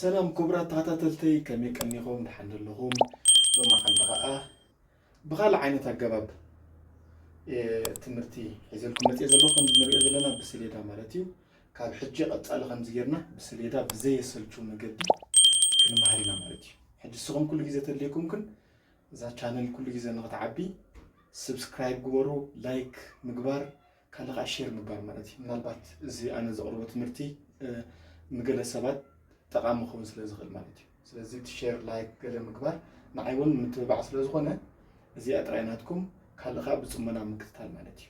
ሰላም ክቡራት ተኸታተልተይ፣ ከመይ ቀኒኹም? ደሓን ዶ ኣለኹም? ሎማዓንቲ ኸኣ ብኻልእ ዓይነት ኣገባብ፣ እ፣ ትምህርቲ ሒዘልኩም መፅየ ዘለኹ። ከምዚ ንሪኦ ዘለና ብስሌዳ ማለት እዩ። ካብ ሕጂ ቀፃሊ ከምዚ ጌርና ብስሌዳ ብዘየሰልቹ መገዲ ክንመሃር ኢና ማለት እዩ። ሕጂ ንስኹም ኩሉ ግዜ ተድልየኩም ግን እዛ ቻነል ኩሉ ግዜ ንኽትዓቢ ስብስክራይብ ግበሩ፣ ላይክ ምግባር፣ ካልእ ከዓ ሼር ምግባር ማለት እዩ። ምናልባት እዚ ኣነ ዘቕርቦ ትምህርቲ፣ እ፣ ንገለ ሰባት ጠቓሚ ክኸውን ስለ ዝኽእል ማለት እዩ። ስለዚ እቲ ሼር፣ ላይክ፣ ገለ ምግባር ንዓይ እውን ምትብባዕ ስለ ዝኾነ እዚኣ ጥራይ ናትኩም፣ ካልእ ከዓ ብፅሞና ምክትታል ማለት እዩ።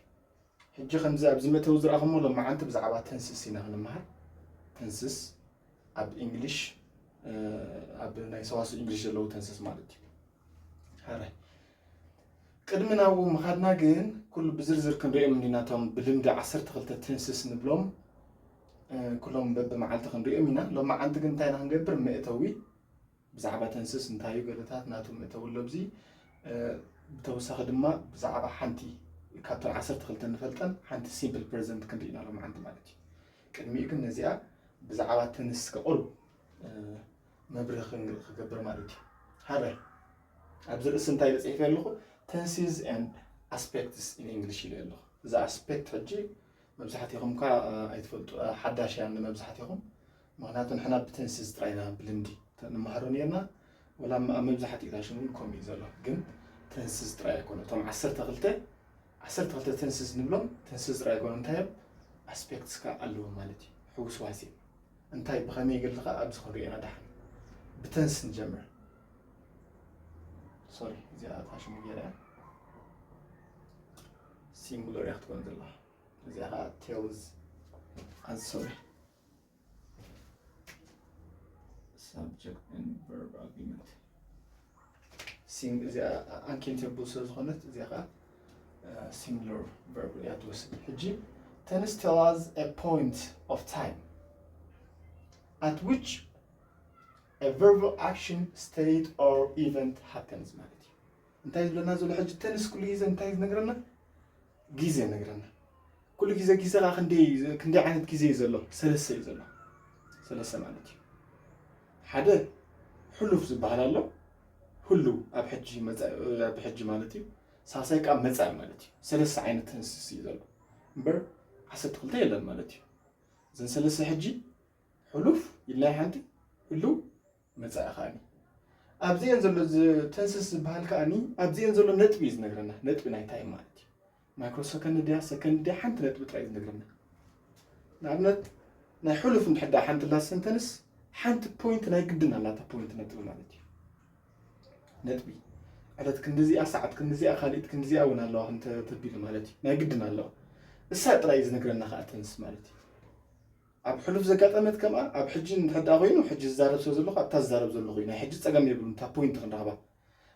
ሕጂ ከምዚ ኣብዚ መእተዊ ዝረኣኹሞ ሎማዓንቲ ብዛዕባ ተንስስ ኢና ክንመሃር። ተንስስ ኣብ እንግሊሽ፣ እ፣ ኣብ ናይ ሰዋስው እንግሊሽ ዘለዉ ተንስስ ማለት እዩ። ሕራይ ቅድሚ ናብኡ ምኻድና ግን ኩሉ ብዝርዝር ክንሪኦም እንዲና። እቶም ብልምዲ ዓሰርተ ክልተ ተንስስ ንብሎም፣ እ፣ ኩሎም በብመዓልቲ ክንሪኦም ኢና። ሎማዓንቲ ግን እንታይ ኢና ክንገብር? መእተዊ ብዛዕባ ተንስስ እንታይ እዩ ገለታት ናቱ መእተዊ ኣሎ ኣብዚ። እ፣ ብተወሳኺ ድማ ብዛዕባ ሓንቲ ካብተን ዓሰርተ ክልተ ንፈልጠን ሓንቲ ሲምፕል ፕረዘንት ክንርኢ ኢና ሎማዓንቲ ማለት እዩ። ቅድሚኡ ግን ነዚኣ ብዛዕባ ተንስ ከቕርብ፣ እ፣ መብርህ ክን-፣ ክገብር ማለት እዩ። ሕራይ ኣብዚ ርእሲ እንታይ ኢለ ፅሒፈ ኣለኹ? Tenses and aspects in English ኢለ ኣለኹ። እዚ ኣስፔክት ሕጂ መብዛሕትኹም ከ፣ እ፣ ኣይትፈልጡ፣ እ፣ ሓዳሽ እያ ንመብዛሕትኹም። ምኽንያቱ ንሕና ብተንስስ ጥራይ ኢና ብልምዲ ተ-፣ ንመሃሮ ነርና። ወላ ም-፣ ኣብ መብዛሕትኡ እታ ሽም እውን ከምኡ እዩ ዘሎ። ግን ተንስስ ጥራይ ኣይኮነ። እቶም ዓሰርተ ክልተ፣ ዓሰርተ ክልተ ተንስስ ንብሎም ተንስስ ጥራይ ኣይኮነ። እንታይ እዮም? ኣስፔክትስ ከ ኣለዎም ማለት እዩ። ሕውስዋስ እዮም። እንታይ ብኸመይ ገለ ከ ኣብዚ ክንሪኦ ኢና ደሓን። ብተንስ ንጀምር። ሶሪ፣ እዚኣ እታ ሽሙ ገይረ እያ። ሲንጉለር እያ ክትኮን ዘለዋ። እዚኣ ኸዓ ቴልስ፣ ኣን-፣ ሶሪ። Subject and verb agreement። ሲንግ-፣ እዚኣ ኣንኬንቴብል ስለ ዝኾነት እዚኣ ኸዓ፣ እ፣ ሲንጉለር ቨርብ እያ ትወስድ። ሕጂ ተንስ tell us a point of time at which a verbal action, state or event happens ማለት እዩ። እንታይ ዝብለና ዘሎ ሕጂ? ተንስ ኩሉ ግዜ እንታይ ዝነግረና? ግዜ ይነግረና። ኩሉ ግዜ፣ ግዜ ኸዓ ክንደይ፣ ክንደይ ዓይነት ግዜ እዩ ዘሎ? ሰለስተ እዩ ዘሎ። ሰለስተ ማለት እዩ። ሓደ ሕሉፍ ዝበሃል ኣሎ። ህሉው ኣብ ሕጂ መጻኢ፣ ኣብ ሕጂ ማለት እዩ። ሳልሳይ ከዓ መጻኢ ማለት እዩ። ሰለስተ ዓይነት ተንስስ እዩ ዘሎ። እምበር ዓሰርተ ክልተ የለን ማለት እዩ። እዘን ሰለስተ ሕጂ ሕሉፍ ኢልና ሓንቲ፣ ህሉው፣ መጻኢ ከኣኒ። ኣብዚኤን ዘሎ ዝ-፣ ተንስስ ዝበሃል ከኣኒ፣ ኣብዚኤን ዘሎ ነጥቢ እዩ ዝነግረና። ነጥቢ ናይ ታይም ማለት እዩ። ማይክሮ ሰከንድ ድያ፣ ሰከንድ ድያ፣ ሓንቲ ነጥቢ ጥራይ እዩ ዝነግረና። ንኣብነት፣ ናይ ሕሉፍ እንድሕር ደኣ ሓንቲ ላስት ሰንተንስ፣ ሓንቲ ፖይንት ናይ ግድን ኣላታ፣ ፖይንት ነጥቢ ማለት እዩ። ነጥቢ። ዕለት ክንዲዚኣ፣ ሰዓት ክንዲዚኣ፣ ካልኢት ክንዲዚኣ እውን ኣለዋ፣ እንተ ተቢሉ ማለት እዩ። ናይ ግድን ኣለዋ። እሳ ጥራይ እዩ ዝነግረና ከኣ ተንስ ማለት እዩ። ኣብ ሕሉፍ ዘጋጠመት ከምኣ ኣብ ሕጂ እንድሕር ደኣ ኮይኑ፣ ሕጂ ዝዛረብ ስለ ዘለኹ ኣብታ ዝዛረብ ዘለኹ እዩ። ናይ ሕጂ ጸገም የብሉን፣ እታ ፖይንት ክንረኽባ።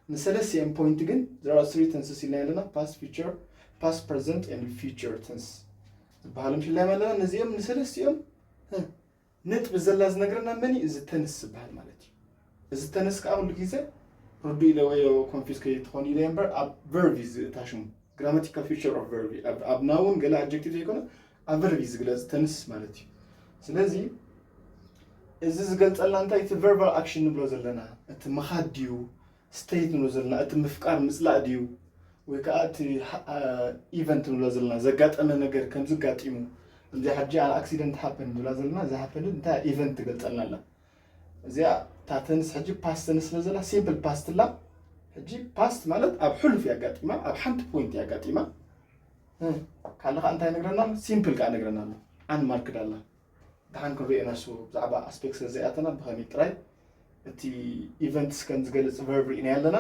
ንሰለስቲኦም ፖይንት ግን there are three tenses ኢልና ኣለና፣ ፓስት፣ ፊቸር፣ ፓስት፣ ፕረዘንት ኤንድ ፊቸር ተንስ ዝበሃሉ ምሽ ኢልና ኣለና። ነዚኦም ንሰለስቲኦም፣ እ፣ ነጥቢ ዘላ ዝነግረና መን እዩ? እዚ ተንስ ዝበሃል ማለት እዩ። እዚ ተንስ ከኣ ኩሉ ግዜ ርዱእ ኢለ ወዮ ኮንፊዝ ከይትኾኑ ኢለ እምበር ኣብ ቨርብ እዩ ዝእታ ሽሙ። ግራማቲካል ፊቸር ኦፍ ቨርብ እዩ። ኣብ፣ ኣብ ናውን ገለ ኣድጀክቲቭ ዘይኮነ ኣብ ቨርብ እዩ ዝግለጽ ተንስ ማለት እዩ። ስለዚ እዚ ዝገልጸልና እንታይ? እቲ ቨርባል ኣክሽን ንብሎ ዘለና፣ እቲ ምኻድ ድዩ፣ ስቴት ንብሎ ዘለና፣ እቲ ምፍቃር ምጽላእ ድዩ፣ ወይ ከኣ እቲ ሃ-፣ አ፣ ኢቨንት ንብሎ ዘለና፣ ዘጋጠመ ነገር ከምዚ ኣጋጢሙ፣ እዚ ሕጂ ኣን ኣክሲደንት ሃፐን ንብላ ዘለና፣ እዚ ሃፐን እንታይ ኢቨንት ትገልጸልና ኣላ። እዚኣ እታ ተንስ ሕጂ ፓስት ተንስ ስለ ዘላ ሲምፕል ፓስት ኣላ። ሕጂ ፓስት ማለት ኣብ ሕሉፍ እያ ኣጋጢማ፣ ኣብ ሓንቲ ፖይንት እያ ኣጋጢማ። እ፣ ካልእ ከኣ እንታይ ነግረና? ሲምፕል ከኣ ነግረና ኣሎ። ኣን ማርክድ ኣላ። ደሓን ክንሪኦ ኢና እሱ ብዛዕባ ኣስፔክት ስለ ዘይኣተና ብኸመይ ጥራይ እቲ ኢቨንትስ ከም ዝገልጽ ቨርብ ርኢና ኣለና።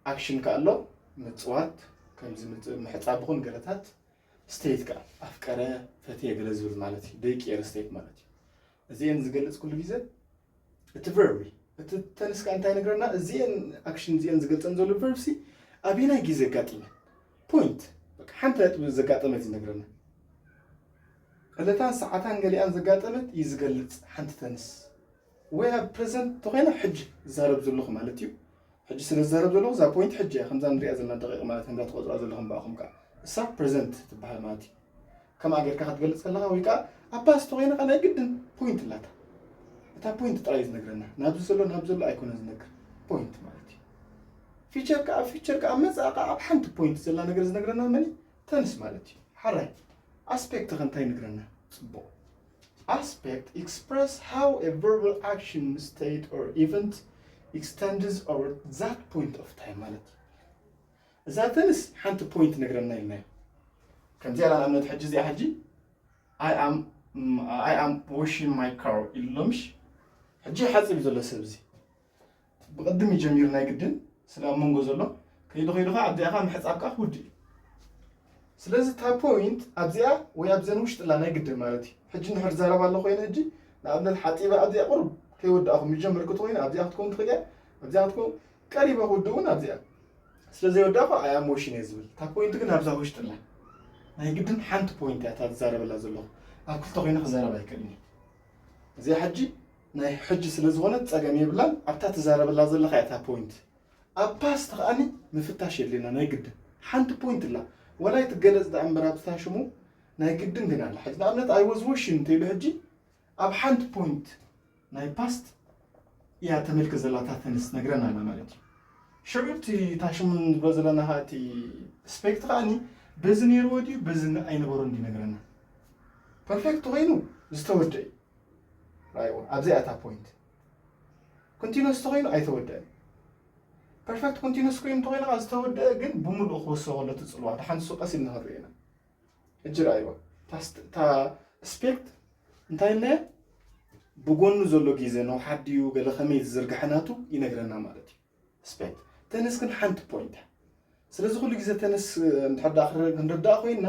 ኣክሽን ከኣ ኣሎ። ምጽዋት፣ ከምዚ ምጽ-፣ ምሕጻብ ይኹን ገለታት። ስቴት ከኣ ኣፍቀረ፣ ፈትየ ገለ ዝብል ማለት እዩ። ደይቅየር ስቴት ማለት እዩ። እዚኤን ዝገልጽ ኩሉ ግዜ እቲ ቨርብ እዩ። እቲ ተንስ ከኣ እንታይ ነግረና? እዚኤን ኣክሽን እዚኤን ዝገልጸን ዘሎ ቨርብ ሲ ኣበየናይ ግዜ ኣጋጢመ? ፖይንት፣ በቃ ሓንቲ ነጥቢ ዘጋጠመት እዩ ነግረና። ዕለታን ሰዓታን ገሊኣን ዘጋጠመት እዩ ዝገልጽ ሓንቲ ተንስ። ወይ ኣብ ፕረዘንት ተኾይና ሕጂ ዝዛረብ ዘለኹ ማለት እዩ። ሕጂ ስለ ዝዛረብ ዘለኹ እዛ ፖይንት ሕጂ እያ፣ ከምዛ ንሪኣ ዘለና ደቂቕ ማለት ከምዛ ትቆጽራ ዘለኹም ብኣኹም ከኣ። እሳ ፕረዘንት ትበሃል ማለት እዩ። ከምኣ ጌርካ ክትገልጽ ከለኻ ወይ ከኣ ኣብ ፓስት ተኾይና ከኣ ናይ ግድን ፖይንት ኣላታ። እታ point ጥራይ እዩ ዝነግረና። ናብዚ ዘሎ ናብ ዘሎ ኣይኮነ ዝነግር፣ point ማለት እዩ። Feature ከዓ፣ feature ከዓ መፅኣ ከዓ ኣብ ሓንቲ point ዘላ ነገር ዝነግረና መን እዩ? Tense ማለት እዩ። ሓራይ። Aspect ከ እንታይ ይነግረና? ፅቡቕ። Aspect express how a verbal action, state or event extends over that point of time ማለት እዩ። እዛ tense ሓንቲ point ነግረና ኢልና እዩ። ከምዚኣ ንኣብነት ሕጂ እዚኣ ሕጂ I am I am washing my car ኢሉ ኣሎ ምሽ? ሕጂ ሓፂብ ዘሎ ሰብ እዚ ብቕድም እዩ ጀሚሩ ናይ ግድን ስለ ኣብ መንጎ ዘሎ ከይዱ ከይዱ ከዓ ኣብዚኣ ከዓ ምሕፃብ ከዓ ክውድእ እዩ። ስለዚ እታ point ኣብዚኣ ወይ ኣብዘን ውሽጥላ ናይ ግድን ማለት እዩ። ሕጂ እንድሕር ዛረባ ኣሎ ኮይነ ሕጂ ንኣብነት ሓፂበ ኣብዚኣ ቁሩብ ከይወዳእኹም ይጀምር ክትኮይነ ኣብዚኣ ክትከውን ትኽእል እያ። ኣብዚኣ ክትከውን ቀሪበ ክውድእ እውን ኣብዚኣ ስለ ዘይወዳእኹ I am washing እየ ዝብል። እታ point ግን ኣብዛ ውሽጥላ ናይ ግድን ሓንቲ point እያ እታ ዝዛረበላ ዘለኹ። ኣብ ክልተ ኮይነ ክዛረብ ኣይክእልን እየ። እዚኣ ሕጂ ናይ ሕጂ ስለ ዝኾነት ፀገም የብላን። ኣብታ ትዛረበላ ዘለኻ እያ እታ point። ኣብ past ከኣኒ ምፍታሽ የድልየና ናይ ግድን ሓንቲ point ኣላ። ወላ ኣይትገለፅ ደኣ እምበር ኣብታ ሽሙ ናይ ግድን ግን ኣላ። ሕጂ ንኣብነት I was washing እንተኢሉ ሕጂ ኣብ ሓንቲ point ናይ past እያ ተመልክት ዘላ እታ tense ነግረና ኣላ ማለት እዩ። ሽዑ እቲ እታ ሽሙ ንብሎ ዘለና ከዓ እቲ aspect ከኣኒ በዚ ነይርዎ ድዩ በዚ ኣይነበሮን ድዩ ነግረና። Perfect ኮይኑ ዝተወደአ እዩ። ራይዎ ኣብዚኣ እታ point። Continuous ተኮይኑ ኣይተወደአን። Perfect continuous ኮይኑ እንተኮይኑ ከዓ ዝተወደአ ግን ብምሉእ ክወስኦ ከሎ እቲ ፅልዋ ደሓን እሱ ቀስ ኢልና ክንሪኦ ኢና። ሕጂ ረኣይዋ እታ ስት- እታ aspect እንታይ ኢልናያ? ብጎኑ ዘሎ ግዜ ነውሓት ድዩ ገለ ከመይ ዝዝርግሐ ናቱ ይነግረና ማለት እዩ። Aspect። Tense ግን ሓንቲ point እያ። ስለዚ ኩሉ ግዜ tense እንድሕር ደኣ ክረ- ክንርዳእ ኮይንና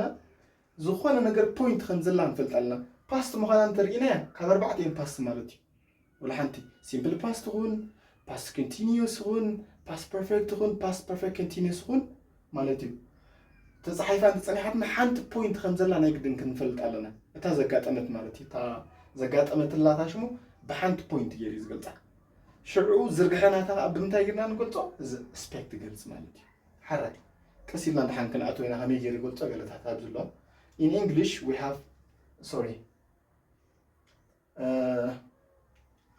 ዝኾነ ነገር point ከም ዘላ ንፈልጥ ኣለና። Past ምዃና እንተርኢናያ ካብ ኣርባዕተ እዮም past ማለት እዩ። ወላ ሓንቲ simple past ይኹን past continuous ይኹን past perfect ይኹን past perfect continuous ይኹን ማለት እዩ። ተፃሒፋ እንተፀኒሓትና ሓንቲ point ከም ዘላ ናይ ግድን ክንፈልጥ ኣለና። እታ ዘጋጠመት ማለት እዩ። እታ ዘጋጠመትላ እታ ሽሙ ብሓንቲ point ገይሩ እዩ ዝገልፃ። ሽዑ ዝርግሐ ናታ ከዓ ብምንታይ ጌርና ንገልፆ? እዚ aspect ይገልፅ ማለት እዩ። ሓራይ ቀስ ኢልና ደሓን ክንኣትዎ ኢና ከመይ ገይሩ ይገልፆ ገለታት ኣብዚ ኣሎ። In English we have sorry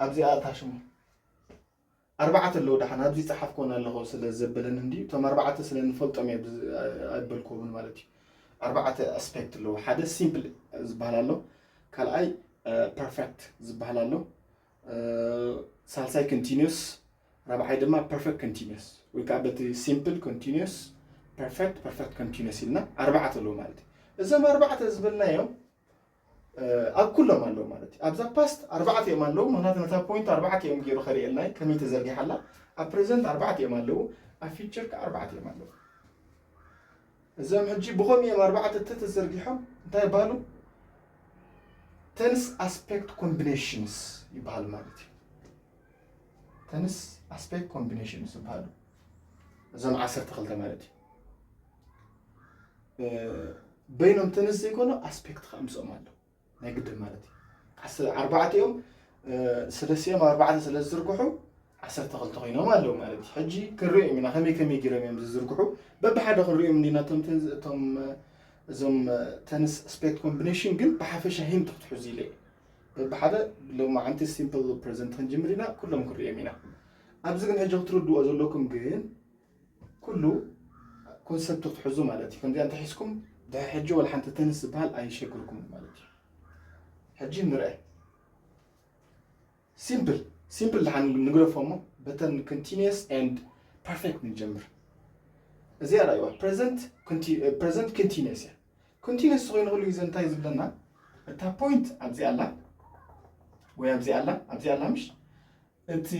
ኣብዚኣ እታ ሽሙ ኣርባዕተ ኣለዉ ደሓን ኣብዚ ፀሓፍኮን ኣለኹ ስለ ዘበለኒ እንዲ እቶም ኣርባዕተ ስለ ንፈልጦም እየ ኣይበልኩምን ማለት እዩ። ኣርባዕተ aspect ኣለዉ። ሓደ simple ዝበሃል ኣሎ፣ ካልኣይ perfect ዝበሃል ኣሎ፣ ሳልሳይ continuous፣ ራብዓይ ድማ perfect continuous ወይ ከዓ በቲ simple continuous perfect perfect continuous ኢልና ኣርባዕተ ኣለዉ ማለት እዩ። እዞም ኣርባዕተ ዝበልናዮም ኣብ ኩሎም ኣለዉ ማለት እዩ። ኣብዛ past ኣርባዕተ እዮም ኣለዉ፣ ምክንያቱ ነታ point ኣርባዕተ እዮም ገይሩ ከርእየልና እዩ ከመይ ተዘርጊሓ ኣላ። ኣብ present ኣርባዕተ እዮም ኣለዉ፣ ኣብ future ከዓ ኣርባዕተ እዮም ኣለዉ። እዞም ሕጂ ብኸምኡ እዮም ኣርባዕተ ተተዘርጊሖም እንታይ ይበሃሉ? Tense aspect combinations ይበሃሉ ማለት እዩ። Tense aspect combinations ይበሃሉ እዞም ዓሰርተ ክልተ ማለት እዩ። በይኖም tense ዘይኮኑ aspect ከዓ ምስኦም ኣለዉ ናይ ግድን ማለት እዩ። ኣርባዕተ እዮም ስለሲኦም ኣርባዕተ ስለ ዝዝርግሑ ዓሰርተ ክልተ ኮይኖም ኣለዉ ማለት እዩ። ሕጂ ክንሪኦም ኢና ከመይ ከመይ ጌሮም እዮም ዝዝርግሑ በብሓደ ክንሪኦም እንዲና እቶም እቶም እዞም tense aspect combination ግን ብሓፈሻ hint ክትሕዙ ኢለ እየ። በብሓደ ሎማዓንቲ simple present ክንጅምር ኢና ኩሎም ክንሪኦም ኢና። ኣብዚ ግን ሕጂ ክትርድዎ ዘለኩም ግን ኩሉ concept ክትሕዙ ማለት እዩ። ከምዚኣ እንተሒዝኩም ድሕሪ ሕጂ ወላ ሓንቲ tense ዝበሃል ኣይሸግርኩም ማለት እዩ። ሕጂ ንርአ simple simple ድሓን ንግደፎ እሞ በተን continuous and perfect ንጀምር። እዚኣ ራእይዋ present continuous እያ። Continuous ኮይኑ ኩሉ ግዜ እንታይ ዝብለና? እታ point ኣብዚ ኣላ ወይ ኣብዚ ኣላ ኣብዚ ኣላ ምሽ እቲ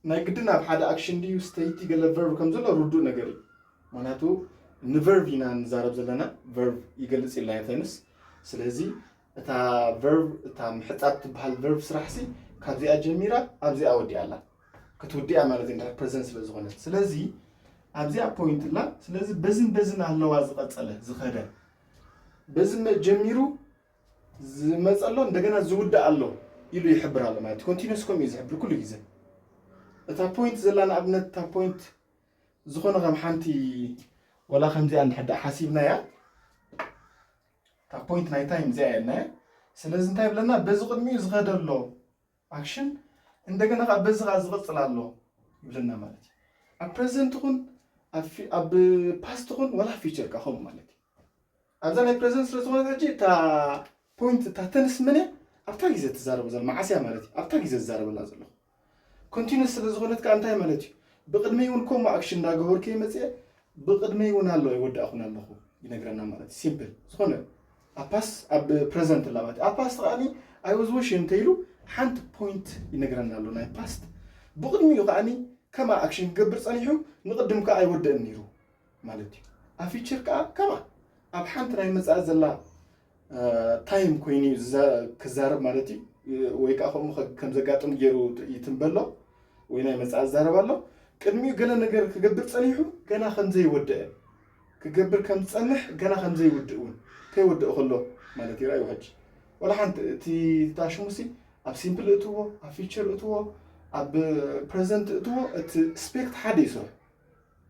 ናይ ግድን ኣብ ሓደ action ድዩ state ገለ verb ከም ዘሎ ርዱእ ነገር እዩ። ምክንያቱ ን verb ኢና ንዛረብ ዘለና፣ verb ይገልፅ ኢልና tense። ስለዚ እታ verb እታ ምሕፃብ ትበሃል verb ስራሕ ሲ ካብዚኣ ጀሚራ ኣብዚኣ ወዲኣ ኣላ ክትውድያ ማለት እንድሕር present ስለ ዝኾነት። ስለዚ ኣብዚኣ point ኣላ። ስለዚ በዝን በዝን ኣለዋ ዝቐፀለ ዝኸደ በዚ ጀሚሩ ዝመፀ ኣሎ እንደገና ዝውዳእ ኣሎ ኢሉ ይሕብር ኣሎ ማለት continuous ከምኡ እዩ ዝሕብር ኩሉ ግዜ። እታ point ዘላ ንኣብነት እታ point ዝኾነ ከም ሓንቲ ወላ ከምዚኣ እንድሕር ደኣ ሓሲብናያ እታ point ናይ time እዚኣ የናያ። ስለዚ እንታይ ይብለና? በዚ ቅድሚኡ ዝኸደ ኣሎ ኣክሽን እንደገና ከዓ በዚ ከዓ ዝቕፅል ኣሎ ይብለና ማለት እዩ። ኣብ ፕሬዘንት ኹን ኣብ ፓስት ኹን ዋላ ፊቸር ከዓ ከምኡ ማለት እዩ። ኣብዛ ናይ ፕሬዘንት ስለ ዝኾነት ሕጂ እታ ፖይንት እታ ተንስ መን እያ ኣብታ ግዜ ትዛረቡ ዘለ መዓስያ ማለት እዩ። ኣብታ ግዜ ዝዛረበላ ዘለኹ ኮንቲኒስ ስለ ዝኾነት ከዓ እንታይ ማለት እዩ? ብቕድመይ እውን ከምኡ ኣክሽን እንዳገበርኩ መፅአ ብቕድመይ እውን ኣሎ ይወዳእኹን ኣለኹ ይነግረና ማለት እዩ። ሲምፕል ዝኾነ ኣብ ፓስት ኣብ ፕሬዘንት ላባት ኣብ ፓስት ከዓኒ ኣይ ወዝ ዊሽን እንተኢሉ ሓንቲ ፖይንት ይነግረና ኣሎ ናይ ፓስት ብቕድሚኡ ከዓኒ ከማ ኣክሽን ክገብር ጸኒሑ ንቕድም ከኣ ኣይወደእን ነይሩ ማለት እዩ። ኣብ ፊቸር ከኣ ከማ ኣብ ሓንቲ ናይ መጻኢ ዘላ ታይም ኮይኑ ክዛረብ ማለት እዩ። ወይ ከዓ ከምኡ ከም ዘጋጥም ገይሩ ይትንበሎ ወይ ናይ መጻኢ ዝዛረብ ኣሎ። ቅድሚኡ ገለ ነገር ክገብር ጸኒሑ ገና ከም ዘይወደአ ክገብር ከም ዝጸንሕ ገና ከም ዘይውድእ እውን ከይወደእ ከሎ ማለት እዩ። ራእዩ ሕጂ ወላ ሓንቲ እቲ ታሽሙሲ ኣብ ሲምፕል እትዎ ኣብ ፊቸር እትዎ ኣብ ፕሬዘንት እትዎ እቲ ስፔክት ሓደ ይሰርሑ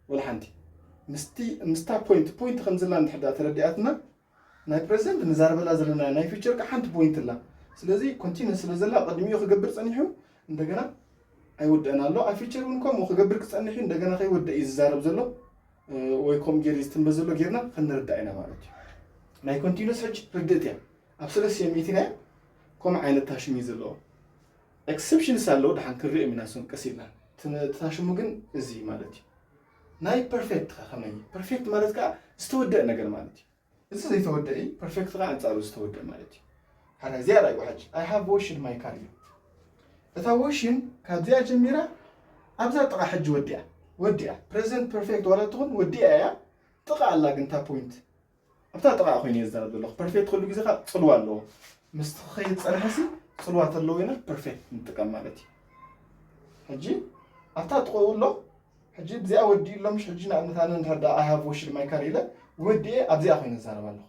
ወላ ሓንቲ ምስቲ ምስታ ፖይንት ፖይንት ከም ዘላ እንድሕዳ ተረዲኣትና ናይ ፕሬዘንት ንዛረበላ ዘለና ናይ ፊቸር ከ ሓንቲ ፖይንት ኣላ። ስለዚ ኮንቲኒስ ስለ ዘላ ቅድሚኡ ክገብር ጸኒሑ እንደገና ኣይወደእን ኣሎ። ኣብ ፊቸር እውን ከምኡ ክገብር ክጸንሕ እዩ እንደገና ከይወደእ እዩ ዝዛረብ ዘሎ ወይ ከምኡ ገይሩ ዝትንበ ዘሎ ጌርና ክንርዳእ ኢና ማለት እዩ። ናይ ኮንቲኒስ ሕጂ ርድእት እያ። ኣብ ሰለስተ ሚእቲ ናይ ከምኡ ዓይነት ታሽም እዩ ዘለዎ። ኤክሰፕሽንስ ኣለዉ ድሓን ክንሪኦም ኢና እሶም ቀስ ኢልና። እቲ ታሽሙ ግን እዚ ማለት እዩ። ናይ ፐርፌክት ከ ከመይ እዩ? ፐርፌክት ማለት ከዓ ዝተወደአ ነገር ማለት እዩ። እዚ ዘይተወደአ እዩ። ፐርፌክት ከዓ ኣንጻሩ ዝተወደአ ማለት እዩ። ሓደ እዚኣ ራእይዋ ሕጂ I have washed my car እዩ። እታ ወሽን ካብዚኣ ጀሚራ ኣብዛ ጥቓ ሕጂ ወዲኣ ወዲኣ ፕሬዘንት ፐርፌክት ዋላ ትኹን ወዲኣ እያ። ጥቓ ኣላ ግን እታ ፖይንት ኣብታ ጥቓ ኮይኑ እየ ዝዛረብ ዘለኹ። ፐርፌክት ኩሉ ግዜ ከዓ ፅልዋ ኣለዎ። ምስ ትኸይድ ፀንሐሲ ፅልዋ ተለዎ ኢና ፐርፌክት ንጥቀም ማለት እዩ። ሕጂ ኣብታ ጥቕኡ ኣሎ። ሕጂ ብዚኣ ወዲኡ ኣሎ ምሽ ሕጂ ንኣብነት ኣነ እንድሕር ደኣ I have washed my car ኢለ ወዲኤ ኣብዚኣ ኮይነ ዝዛረብ ኣለኹ።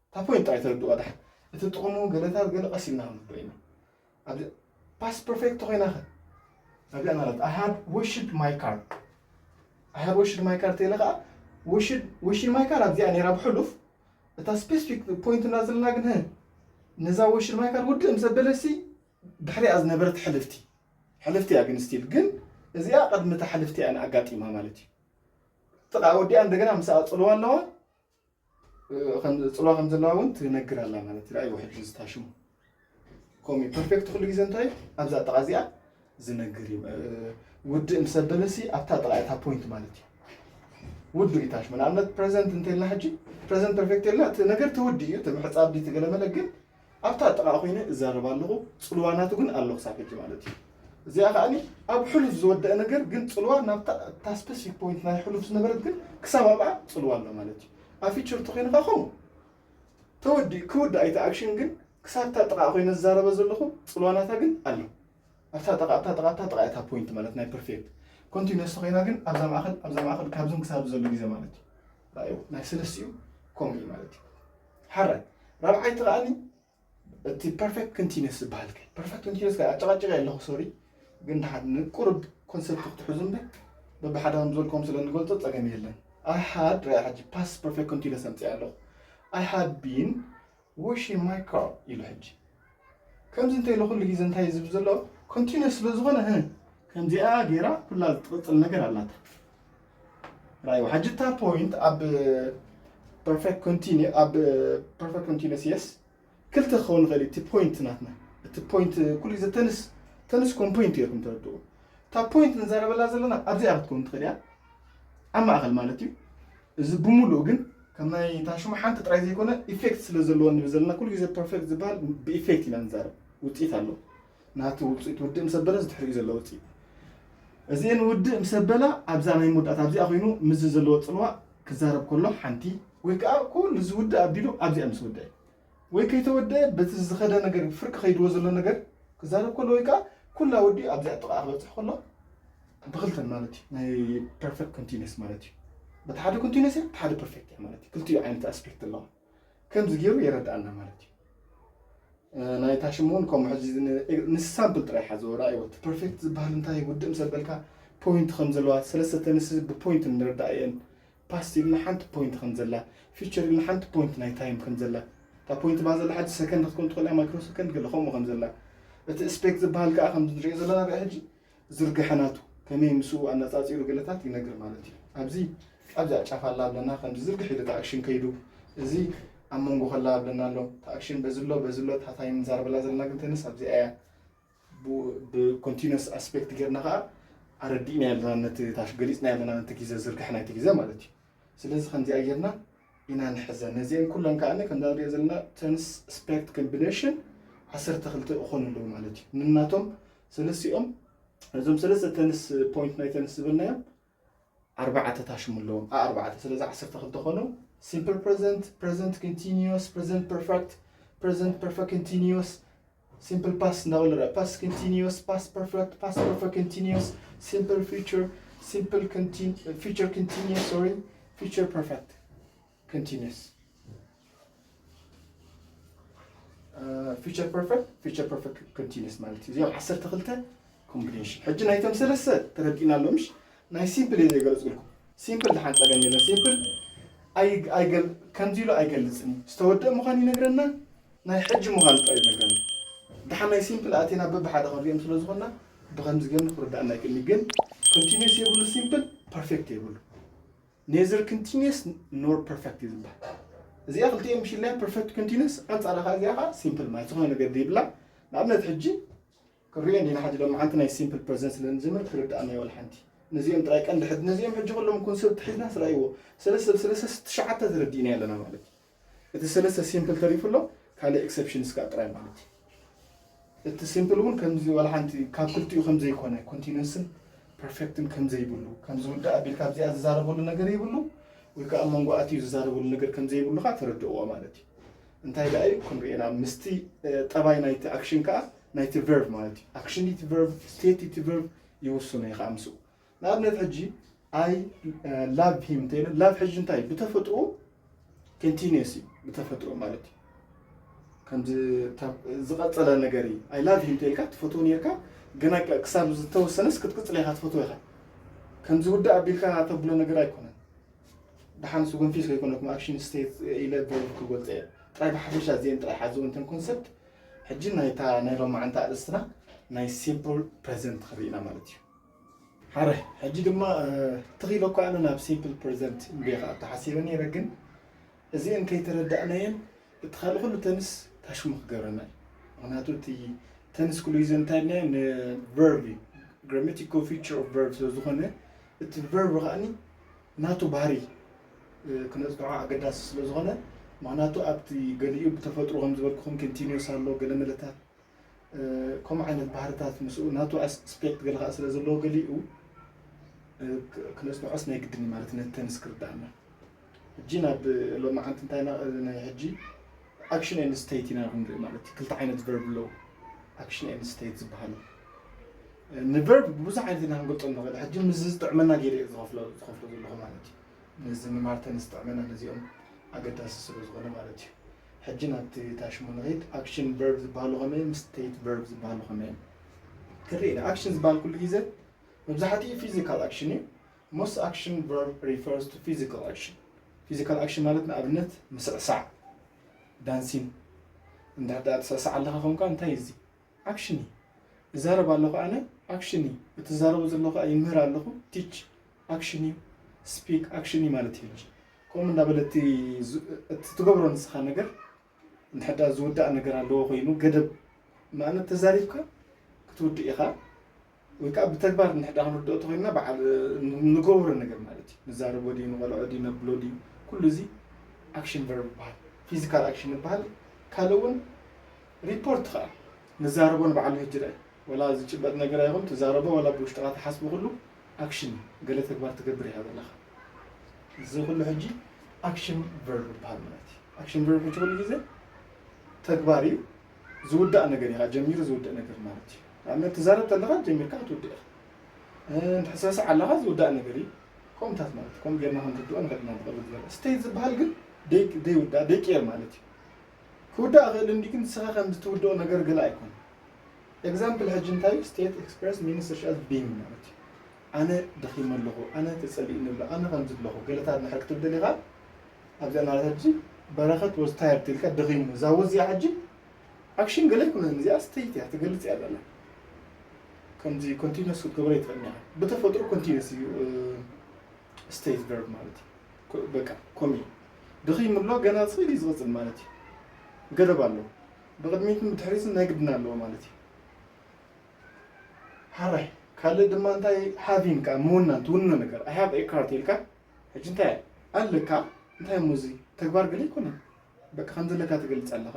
እታ ፖይንት ጥራይ ተረድእዋ ደሓን። እቲ ጥቕሙ ገለታት ገለ ቀስ ኢልና ክንርድኦ ኢና። ኣብዚ ፓስት ፐርፌክት ተኾይና ኸ ኣብዚኣ ማለት I had washed my car I had washed my car ተይለ ከዓ washed washed my car ኣብዚኣ ነይራ ብሕሉፍ እታ ስፔሲፊክ ፖይንት እና ዘለና ግን ህ ነዛ ወሽድ ማይ ካር ውድእ ምስ ኣበለሲ ድሕሪኣ ዝነበረት ሕልፍቲ ሕልፍቲ እያ ግን ስቲል ግን እዚኣ ቅድሚ እታ ሕልፍቲ እያ ኣጋጢማ ማለት እዩ። ጥቓ ወዲኣ እንደገና ምስኣ ፅልዋ ኣለዋ። ጽልዋ ከም ዘለዋ እውን ትነግር ኣላ ማለት እዩ። ራእይ ውሕድ ዝታሽሙ ኮሚ ፐርፌክት ኩሉ ግዜ እንታይ ኣብዛ ጥቓ እዚኣ ዝነግር እዩ። ውድእ ምስ ኣበለሲ ኣብታ ጥቓ እታ ፖይንት ማለት እዩ። ውዱ ይታሽሙ ንኣብነት ፕሬዘንት እንተልና ሕጂ ፕሬዘንት ፐርፌክት የልና እቲ ነገር ትውዲ እዩ እቲ ምሕፃብ ድዩ ትገለመለ ግን ኣብታ ጥቓ ኮይነ እዛረብ ኣለኹ። ጽልዋናቱ ግን ኣሎ ክሳብ ሕጂ ማለት እዩ። እዚኣ ከዓኒ ኣብ ሕሉፍ ዝወደአ ነገር ግን ጽልዋ ናብታ እታ ስፔሲፊክ ፖይንት ናይ ሕሉፍ ዝነበረት ግን ክሳብ ኣብኣ ጽልዋ ኣሎ ማለት እዩ። ኣብ ፊቸር ተኮይኑ ከዓ ከምኡ ተወዲ ክውዳእ ኣይተ ኣክሽን ግን ክሳብ እታ ጥቓ ኮይነ ዝዛረበ ዘለኹ ጽልዋናታ ግን ኣሎ። ኣብታ ጥቓ ኣብታ ጥቓ ኣብታ ጥቓ እታ ፖይንት ማለት ናይ ፐርፌክት ኮንቲኒስ ተኮይና ግን ኣብዛ ማእኸል ኣብዛ ማእኸል ካብዝን ክሳብ ዘሎ ግዜ ማለት እዩ። ራእዩ ናይ ሰለስቲኡ ከምኡ እዩ ማለት እዩ። ሓራይ ራብዓይቲ ከዓኒ እቲ ፐርፌክት ኮንቲኒስ ዝበሃል ከ ፐርፌክት ኮንቲኒስ ከ ኣጨቃጭቀ ኣለኹ ሶሪ ግን ድሓን ንቁሩብ ኮንሰፕት ክትሕዙ እምበር በብሓደ ከም ዝበልኩም ስለ ንገልጾ ጸገም የለን። I had ራያ ሕጂ ፓስት ፐርፌክት ኮንቲኒስ ኣምጽእ ኣለኹ። I had been washing my car ኢሉ ሕጂ ከምዚ እንተ ኢሉ ኩሉ ግዜ እንታይ ዝብል ዘሎ ኮንቲኒስ ስለ ዝኾነ ህ ከምዚኣ ገይራ ኩላ ዝትቕጽል ነገር ኣላታ። ራዩ ሕጂ እታ ፖይንት ኣብ ፐርፌክት ኮንቲኒ ኣብ ፐርፌክት ኮንቲኒስ የስ ክልተ ክኸውን ይኽእል እዩ። እቲ ፖይንት ናትና እቲ ፖይንት ኩሉ ግዜ ተንስ ተንስ ኮን ፖይንት ጌርኩም ተረድኡ። እታ ፖይንት ንዛረበላ ዘለና ኣብዚኣ ክትከውን ትኽእል እያ ኣብ ማእኸል ማለት እዩ። እዚ ብምሉእ ግን ከም ናይ ታሽሙ ሓንቲ ጥራይ ዘይኮነ ኢፌክት ስለ ዘለዎ ንብል ዘለና ኩሉ ግዜ ፐርፌክት ዝበሃል ብኢፌክት ኢና ንዛረብ። ውፅኢት ኣሎ ናቲ ውፅኢት ውድእ ምስ ኣበለ ዝድሕሪኡ ዘሎ ውፅኢት እዚአን ውድእ ምስ ኣበላ ኣብዛ ናይ መወዳእታ ኣብዚኣ ኮይኑ ምስዚ ዘለዎ ፅልዋ ክዛረብ ከሎ ሓንቲ ወይ ከዓ ኩሉ ዝውድእ ኣቢሉ ኣብዚኣ ምስ ወደአ ወይ ከይተወደአ በቲ ዝኸደ ነገር ፍርቂ ከይድዎ ዘሎ ነገር ክዛረብ ከሎ ወይ ከዓ ኩላ ወዲኡ ኣብዚኣ ጥቓ ክበፅሕ ከሎ ብክልተን ማለት እዩ ናይ ፐርፌክት ኮንቲኒስ ማለት እዩ። በቲ ሓደ ኮንቲኒስ እያ በቲ ሓደ ፐርፌክት እያ ማለት እዩ። ክልቲኡ ዓይነት ኣስፔክት ኣለዋ። ከምዚ ገይሩ የረድኣና ማለት እዩ። ናይ ታሽም እውን ከምኡ ሕዚ ንሳምፕል ጥራይ ሓዘ ወራ ይወት ፐርፌክት ዝበሃል እንታይ ውድእ ምስ ኣበልካ ፖይንት ከም ዘለዋ ሰለስተ ተንስ ብፖይንት ንረዳእ እየን። ፓስት ኢልና ሓንቲ ፖይንት ከም ዘላ ፊቸር ኢልና ሓንቲ ፖይንት ናይ ታይም ከም ዘላ እታ ፖይንት ባ ዘላ ሓንቲ ሰከንድ ክትኮን ትኽእል እያ ማይክሮ ሰከንድ ገለ ከምኡ ከም ዘላ እቲ ስፔክ ዝበሃል ከዓ ከምዚ ንሪኦ ዘለና ርኣ ሕጂ ዝርግሐ ናቱ ከመይ ምስኡ ኣነፃፂሩ ገለታት ይነግር ማለት እዩ። ኣብዚ ኣብዚኣ ጫፍ ኣላ ኣለና ከምዚ ዝርግሕ ኢሉ እቲ ኣክሽን ከይዱ እዚ ኣብ መንጎ ከላ ኣለና ኣሎ እቲ ኣክሽን በዚ ኣሎ በዚ ኣሎ ታታይ ንዛረበላ ዘለና ግን ተንስ ኣብዚኣ እያ። ብኮንቲነስ ኣስፔክት ጌርና ከዓ ኣረዲእና ኣለና ነቲ ታሽ ገሊፅና ኣለና ነቲ ግዜ ዝርግሕ ናይቲ ግዜ ማለት እዩ። ስለዚ ከምዚኣ ጌርና ኢና ንሕዘን ነዚአን ኩለን ከዓ ከምዛ ንሪኦ ዘለና ተንስ ስፔክት ኮምቢኔሽን ዓሰርተ ክልተ እኾኑ ኣለዉ ማለት እዩ። ንናቶም ሰለስቲኦም እዞም ሰለስተ ተንስ ፖይንት ናይ ተንስ ዝበልናዮም ኣርባዕተ ታሽሙ ኣለዎም ኣርባዕተ ስለዚ ዓሰርተ ክልተ ኮኑ። Simple present, present continuous, present perfect, present perfect continuous, simple past እንዳበለ ረ past continuous, past perfect, past perfect continuous, simple future, simple continu future continuous, sorry, future perfect continuous, future perfect, future perfect continuous ማለት እዩ። እዚኦም ዓሰርተ ክልተ ኮምቢኔሽን። ሕጂ ናይቶም ሰለስተ ተረዲእና ኣሎ ምሽ? ናይ ሲምፕል እየ ዘይገለጽኩልኩም። ሲምፕል ድሓን ጸገም የለን። ሲምፕል ከምዚ ኢሉ ኣይገልጽን እዩ። ዝተወደአ ምዃን ይነግረና፣ ናይ ሕጂ ምዃን ጥራይ ይነግረና። ድሓን ናይ ሲምፕል ኣቴና በብሓደ ክንሪኦም ስለ ዝኾንና ብከምዚ ገይርና ክርዳእና ይክእል እዩ። ግን ኮንቲኒስ የብሉ ሲምፕል ፐርፌክት የብሉ። ኔዘር ኮንቲኒስ ኖር ፐርፌክት እዩ ዝበሃል። እዚኣ ክልቲኦም ምሽ ኢልናዮ ፐርፌክት ኮንቲኒስ ኣንጻራ ከዓ እዚኣ ከዓ ሲምፕል ማለት ዝኾነ ነገር ዘይብላ። ንኣብነት ሕጂ ክንሪኦ እንዲና ሕጂ ሎማዓንቲ ናይ ሲምፕል ፕረዘንት ስለ ንጅምር ክርድኣና እዩ ወላ ሓንቲ። ነዚኦም ጥራይ ቀንዲ ሕጂ ነዚኦም ሕጂ ኩሎም ኮንሰፕት ሒዝና ስራይዎ ሰለስተ ብሰለስተ ትሽዓተ ተረዲእና ኣለና ማለት እዩ። እቲ ሰለስተ ሲምፕል ተሪፉ ኣሎ ካልእ ኤክሰፕሽንስ ከዓ ጥራይ ማለት እዩ። እቲ ሲምፕል እውን ከምዚ ዋላ ሓንቲ ካብ ክልቲኡ ከም ዘይኮነ ኮንቲኒስን ፐርፌክትን ከም ዘይብሉ ከም ዝውዳእ ኣቢልካ ኣብዚኣ ዝዛረበሉ ነገር ይብሉ ወይ ከዓ ኣብ መንጎ ኣትዩ ዝዛረበሉ ነገር ከም ዘይብሉ ከዓ ተረድእዎ ማለት እዩ። እንታይ ደኣ እዩ ክንሪኤና ምስቲ ጠባይ ናይቲ ኣክሽን ከዓ ናይቲ ቨርብ ማለት እዩ። ኣክሽን እቲ ቨርብ ስቴት እቲ ቨርብ ይውስኖ እዩ ከዓ ምስኡ ንኣብነት ሕጂ ኣይ ላቭ ሂም እንተኢለ ላቭ ሕጂ እንታይ ብተፈጥሮ ኮንቲኒየስ እዩ ብተፈጥሮ ማለት እዩ። ከምዚ ዝቐጸለ ነገር እዩ። ኣይ ላቭ ሂም ተልካ ትፈትዎ ነርካ ግና ክሳብ ዝተወሰነስ ክትቅጽል ኢኻ ትፈትዎ ኢኻ። ከምዚ ውዳእ ኣቢልካ ተብሎ ነገር ኣይኮነን። ደሓን ስጎንፊስ ከይኮነኩም ኣክሽን ስቴት ኢለ ቨርብ ክገልጸ እየ። ጥራይ ብሓፈሻ እዚአን ጥራይ ሓዝዎ እንተን ኮንሰፕት ሕጂ ናይታ ናይ ሎማዓንቲ ኣርእስትና ናይ ሲምፕል ፕሬዘንት ክርኢ ኢና ማለት እዩ። ሓረ ሕጂ ድማ ትኺኢለ እኳ ኣነ ናብ ሲምፕል ፕሬዘንት እንድየ ከዓ ተሓሲበ ነይረ ግን እዚአን ከይተረዳእናየን እቲ ካልእ ኩሉ ተንስ ታሽሙ ክገብረና እዩ። ምክንያቱ እቲ ተንስ ኩሉ ግዜ እንታይ ኢልናዮ ንቨርብ እዩ። Grammatical feature of verb ስለ ዝኾነ እቲ ቨርብ ከዓኒ ናቱ ባህሪ ክነፅንዖ ኣገዳሲ ስለ ዝኾነ ምክንያቱ ኣብቲ ገሊኡ ብተፈጥሮ ከም ዝበልኩኹም ኮንቲኒስ ኣሎ ገለ መለታት ከምኡ ዓይነት ባህርታት ምስኡ ናቱ ኣስፔክት ገለ ከዓ ስለ ዘለዎ ገሊኡ ክነፅንዖስ ናይ ግድን እዩ ማለት ነቲ ተንስ ክርዳእና። ሕጂ ናብ ሎማዓንቲ እንታይ ናይ ሕጂ ኣክሽን ኤንድ ስቴት ኢና ክንርኢ ማለት እዩ። ክልተ ዓይነት ቨርብ ኣለዉ ኣክሽን ኤንድ ስቴት ዝበሃሉ። ንቨርብ ብብዙሕ ዓይነት ኢና ክንገልፆ ንኽእል። ሕጂ ምስ ዝጥዕመና ገይረ ዝኸፍሎ ዝኸፍሎ ዘለኹ ማለት እዩ። ነዚ ንማርተን ዝጥዕመና ነዚኦም ኣገዳሲ ስለ ዝኾነ ማለት እዩ። ሕጂ ናብቲ ታሽሙ ንኸይድ ኣክሽን ቨርብ ዝበሃሉ ከመይ ምስ ስቴት ቨርብ ዝበሃሉ ከመይ እዮም ክርኢ ኢና። ኣክሽን ዝበሃል ኩሉ ግዜ መብዛሕትኡ ፊዚካል ኣክሽን እዩ። Most action verb refers to physical action. ፊዚካል ኣክሽን ማለት ንኣብነት ምስዕሳዕ ዳንሲን እንድሕር ደኣ ትስዕስዕ ኣለኻ ኮንካ እንታይ እዚ ኣክሽን እዩ። እዛረብ ኣለኹ ኣነ ኣክሽን እዩ። እትዛረቡ ዘለኹ ይምህር ኣለኹ ቲች ኣክሽን እዩ። ስፒክ ኣክሽን እዩ ማለት እዩ። ከምኡ እንዳበለ እቲ ትገብሮ ንስኻ ነገር እንድሕር ደኣ ዝውዳእ ነገር ኣለዎ ኮይኑ ገደብ ንኣብነት ተዛሪብካ ክትውድእ ኢኻ ወይ ከዓ ብተግባር እንድሕር ደኣ ክንርድኦ ተኮይንና በዓል ንገብሮ ነገር ማለት እዩ። ንዛረቦ ድዩ ንቆልዖ ድዩ ነብሎ ድዩ ኩሉ እዚ ኣክሽን ቨርብ ይበሃል። ፊዚካል ኣክሽን ይበሃል። ካልእ እውን ሪፖርት ከዓ ንዛረቦ ንበዓሉ ሕጂ ርአ ወላ ዝጭበጥ ነገር ኣይኹን ትዛረቦ ወላ ብውሽጥኻ ትሓስቡ ኩሉ ኣክሽን ገለ ተግባር ትገብር ኢኻ ዘለኻ። እዚ ኩሉ ሕጂ ኣክሽን ቨርብ ይበሃል ማለት እዩ። ኣክሽን ቨርብ ሕጂ ኩሉ ግዜ ተግባር እዩ። ዝውዳእ ነገር ኢኻ ጀሚሩ ዝውድእ ነገር ማለት እዩ። ንኣብነት ትዛረብ ተለኻ ጀሚርካ ክትውድእ ኢኻ። እንድሕር ሰስዕ ኣለኻ ዝውዳእ ነገር እዩ። ከምታት ማለት እዩ። ከምኡ ጌርና ክንርድኦ ንኽእል ኢና ብቐልል ዝበለ። ስቴት ዝበሃል ግን ደይውዳእ ደይቅየር ማለት እዩ። ክውዳእ ይኽእል እንዲ ግን ንስኻ ከም ዝትውድኦ ነገር ገለ ኣይኮነ። ኤግዛምፕል ሕጂ እንታይ እዩ? ስቴት ኤክስፕረስ ሚንስ ሰርች ኣዝ ቢንግ ማለት እዩ። ኣነ ደኺመ ኣለኹ፣ ኣነ ተጸሊእኒ ኣሎ፣ ኣነ ከምዚ ኣለኹ ገለታት ንድሕር ክትብል ደሊኻ ኣብዚኣ ማለት ሕጂ በረኸት ወዝ ታየርድ ኢልካ ደኺሙ እዛ ወዝ እዚኣ ሕጂ ኣክሽን ገለ ኣይኮነን፣ እዚኣ ስቴት እያ ትገልጽ እያ ዘላ። ከምዚ ኮንቲኒስ ክትገብሮ ይትኽእል እያ። ብተፈጥሮ ኮንቲኒስ እዩ ስቴት ቨርብ ማለት እዩ። በቃ ኮሚ ድኺም ኣሎ፣ ገና ስኢል እዩ ዝቕጽል ማለት እዩ። ገደብ ኣለዎ። ብቕድሚትን ብድሕሪትን ናይ ግድን ኣለዎ ማለት እዩ። ሓራይ ካልእ ድማ እንታይ ሃቪን ካ ምውናን ትውንኖ ነገር ኣይ ሃቭ ኤ ካር ኢልካ ሕጂ እንታይ ኣለካ እንታይ ሙዚ ተግባር ገለ ይኮነ በቃ ከም ዘለካ ትገልጽ ኣለኻ።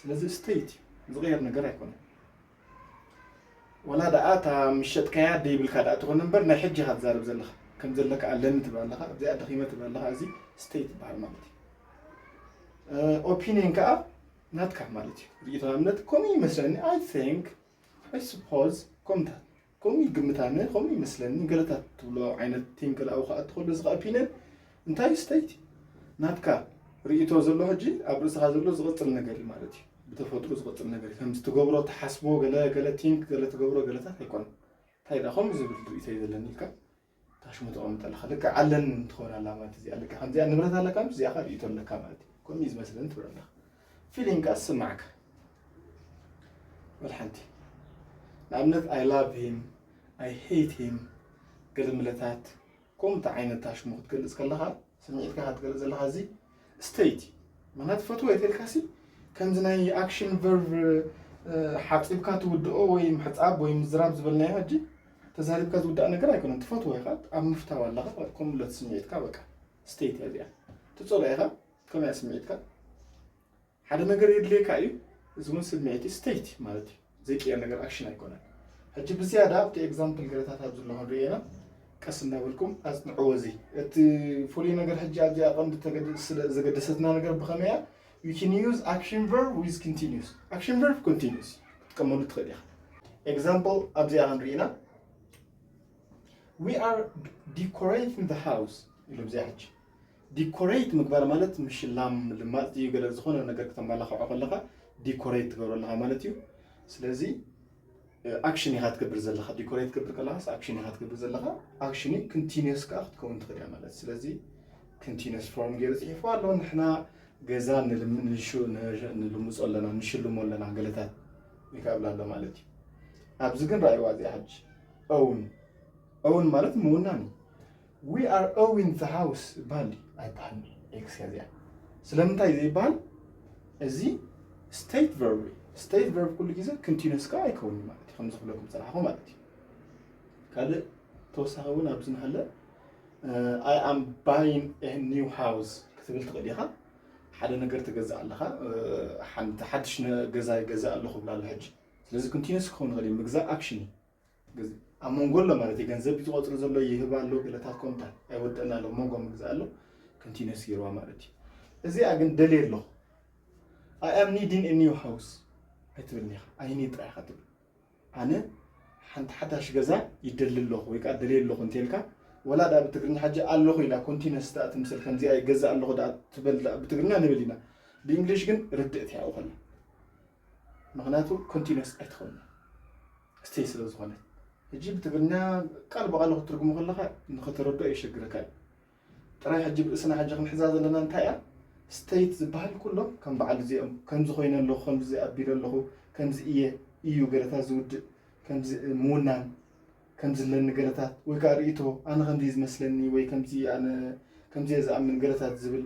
ስለዚ ስቴት እዩ ዝቕየር ነገር ኣይኮነን። ወላ ደኣ እታ ምሸጥካያ ደይብልካ ደኣ ትኾን እምበር ናይ ሕጂ ኢኻ ትዛረብ ዘለኻ። ከም ዘለካ ኣለኒ ትብል ኣለኻ፣ ኣብዚኣ ደኺመ ትብል ኣለኻ። እዚ ስቴት ይበሃል ማለት እዩ። ኦፒኒየን ከዓ ናትካ ማለት እዩ። ርእይቶ ንኣብነት ከምኡ ይመስለኒ፣ I think፣ I suppose፣ ከምታት ከምኡ ይግምት ኣነ፣ ከምኡ ይመስለኒ፣ ገለታት ትብሎ ዓይነት ቲንክ ላኡ ከዓ እትኸሎ እዚ ከዓ ኦፒኒየን እንታይ ስቴት ናትካ ርእይቶ ዘሎ ሕጂ ኣብ ርእስኻ ዘሎ ዝቕጽል ነገር እዩ ማለት እዩ። ብተፈጥሮ ዝቕጽል ነገር እዩ። ከምዚ ትገብሮ ትሓስቦ ገለ ገለ ቲንክ ገለ ትገብሮ ገለታት ኣይኮነን። እንታይ ደኣ ከምኡ ዝብል ርእይቶ እዩ ዘለኒ ኢልካ ታሽሙ ተቐምጠ ኣለኻ። ልክዕ ኣለኒ እንትኸውን ኣላ ማለት እዚኣ ልክዕ ከምዚኣ ንብረት ኣለካ ምስ እዚኣ ካ ርእይቶ ኣለካ ማለት እዩ። ከምኡ እዩ ዝመስለኒ ትብል ኣለኻ። ፊሊንግ ከኣ ዝስማዓካ ወላ ሓንቲ። ንኣብነት I love him፣ I hate him፣ ገለ ምለታት ከምኡ ዓይነት ታሽሙ ክትገልጽ ከለኻ ስምዒትካ ክትገልጽ ዘለኻ እዚ ስቴት እዩ። ምኽንያቱ ፈትዎ እየ ተልካሲ ከምዚ ናይ ኣክሽን ቨርብ ሓፂብካ ትውድኦ ወይ ምሕፃብ ወይ ምዝራብ ዝበልናዮ ሕጂ ተዛሪብካ ዝውዳእ ነገር ኣይኮነን። ትፈትዎ ኢኻ ኣብ ምፍታው ኣለኻ ከምለት ስምዒትካ በቃ ስቴት እያ እዚኣ። ትፀልኦ ኢኻ ከመይ እያ ስምዒትካ ሓደ ነገር የድልየካ እዩ። እዚ እውን ስምዒት ስቴት ማለት እዩ። ዘይቅየር ነገር ኣክሽን ኣይኮነን። ሕጂ ብዝያዳ ኣብቲ ኤግዛምፕል ገለታት ኣብ ዘሎ ክንሪኦ ኢና። ቀስ እናበልኩም ኣጽንዕዎ። እዚ እቲ ፍሉይ ነገር ሕጂ ኣብዚኣ ቀንዲ ተገድ- ስለ ዘገደሰትና ነገር ብኸመይ እያ? We can use action verb with continuous. Action verb continuous ክትጥቀመሉ ትኽእል ኢኻ። ኤግዛምፕል ኣብዚኣ ክንርኢ ኢና። We are decorating the house ኢሉ ብዚኣ ሕጂ ዲኮሬት ምግባር ማለት ምሽላም ምልማፅ እዩ። ገለ ዝኾነ ነገር ክተመላኽዖ ከለኻ ዲኮሬት ትገብሮ ኣለኻ ማለት እዩ። ስለዚ ኣክሽን ኢኻ ትገብር ዘለኻ። ዲኮሬት ትገብር ከለኻስ ኣክሽን ኢኻ ትገብር ዘለኻ። ኣክሽን እዩ። ኮንቲኒየስ ከዓ ክትከውን ትኽእል እያ ማለት። ስለዚ ኮንቲኒየስ ፎርም ገይሩ ፅሒፍዎ ኣሎ። ንሕና ገዛ ንልም- ንሹ- ንሽ- ንልምፆ ኣለና፣ ንሽልሞ ኣለና ገለታት ይከብላ ኣሎ ማለት እዩ። ኣብዚ ግን ረኣይዋ እዚኣ ሕጂ ኦውን ኦውን ማለት ምውናን እዩ። We are owing the house ይበሃል ድዩ? ኣይበሃልን። ኤክስ እያ እዚኣ። ስለምንታይ ዘይበሃል? እዚ ስቴት ቨርብ እዩ። ስቴት ቨርብ ኩሉ ግዜ ኮንቲኒስ ከዓ ኣይከውን እዩ ማለት እዩ። ከምዚ ክብለኩም ዝፀናሕኹ ማለት እዩ። ካልእ ተወሳኺ እውን ኣብዚ ንሃለ I am buying a new house ክትብል ትኽእል ኢኻ። ሓደ ነገር ትገዝእ ኣለኻ። ሓንቲ ሓድሽ ነ- ገዛ ይገዝእ ኣለኹ ብላ ኣሎ ሕጂ። ስለዚ ኮንቲኒስ ክኸውን ይኽእል እዩ። ምግዛእ ኣክሽን እዩ። ግዜ ኣብ መንጎ ኣሎ ማለት እዩ። ገንዘብ እዩ ዝቆፅር ዘሎ፣ ይህብ ኣሎ፣ ገለታት ኮምታ ኣይወደእና ኣሎ፣ መንጎ ምግዛእ ኣሎ። ኮንቲኒስ ገይርዋ ማለት እዩ። እዚኣ ግን ደልየ ኣለኹ። I am needing a new house ኣይትብልን ኢኻ። I need ጥራይ ኢኻ ትብል። ኣነ ሓንቲ ሓዳሽ ገዛ ይደሊ ኣለኹ ወይ ከዓ ደልየ ኣለኹ እንተልካ፣ ወላ ዳ ብትግርኛ ሕጂ ኣለኹ ኢላ ኮንቲነስ ዳ ትምስል ከምዚኣ ይገዛእ ኣለኹ ዳ ትበል ዳ ብትግርኛ ንብል ኢና። ብእንግሊሽ ግን ርድእት እያ ኣብኡ ከላ። ምኽንያቱ ኮንቲነስ ኣይትኸውን። ስቴይ ስለ ዝኾነት። ሕጂ ብትግርኛ ቃል ብቓል ክትትርጉሞ ከለኻ ንኽትረድኦ የሸግረካ እዩ። ጥራይ ሕጂ ብርእስና ሕጂ ክንሕዛ ዘለና እንታይ እያ? ስቴት ዝበሃል ኩሎም ከም በዓል እዚኦም ከምዚ ኮይነ ኣለኹ፣ ከምዚ ኣቢለ ኣለኹ፣ ከምዚ እየ እዩ ገለታት ዝውድእ፣ ከምዚ ምውናን፣ ከምዚ ኣለኒ ገለታት ወይ ከዓ ርእይቶ ኣነ ከምዚ እዩ ዝመስለኒ ወይ ከምዚ ኣነ ከምዚ እየ ዝኣምን ገለታት ዝብል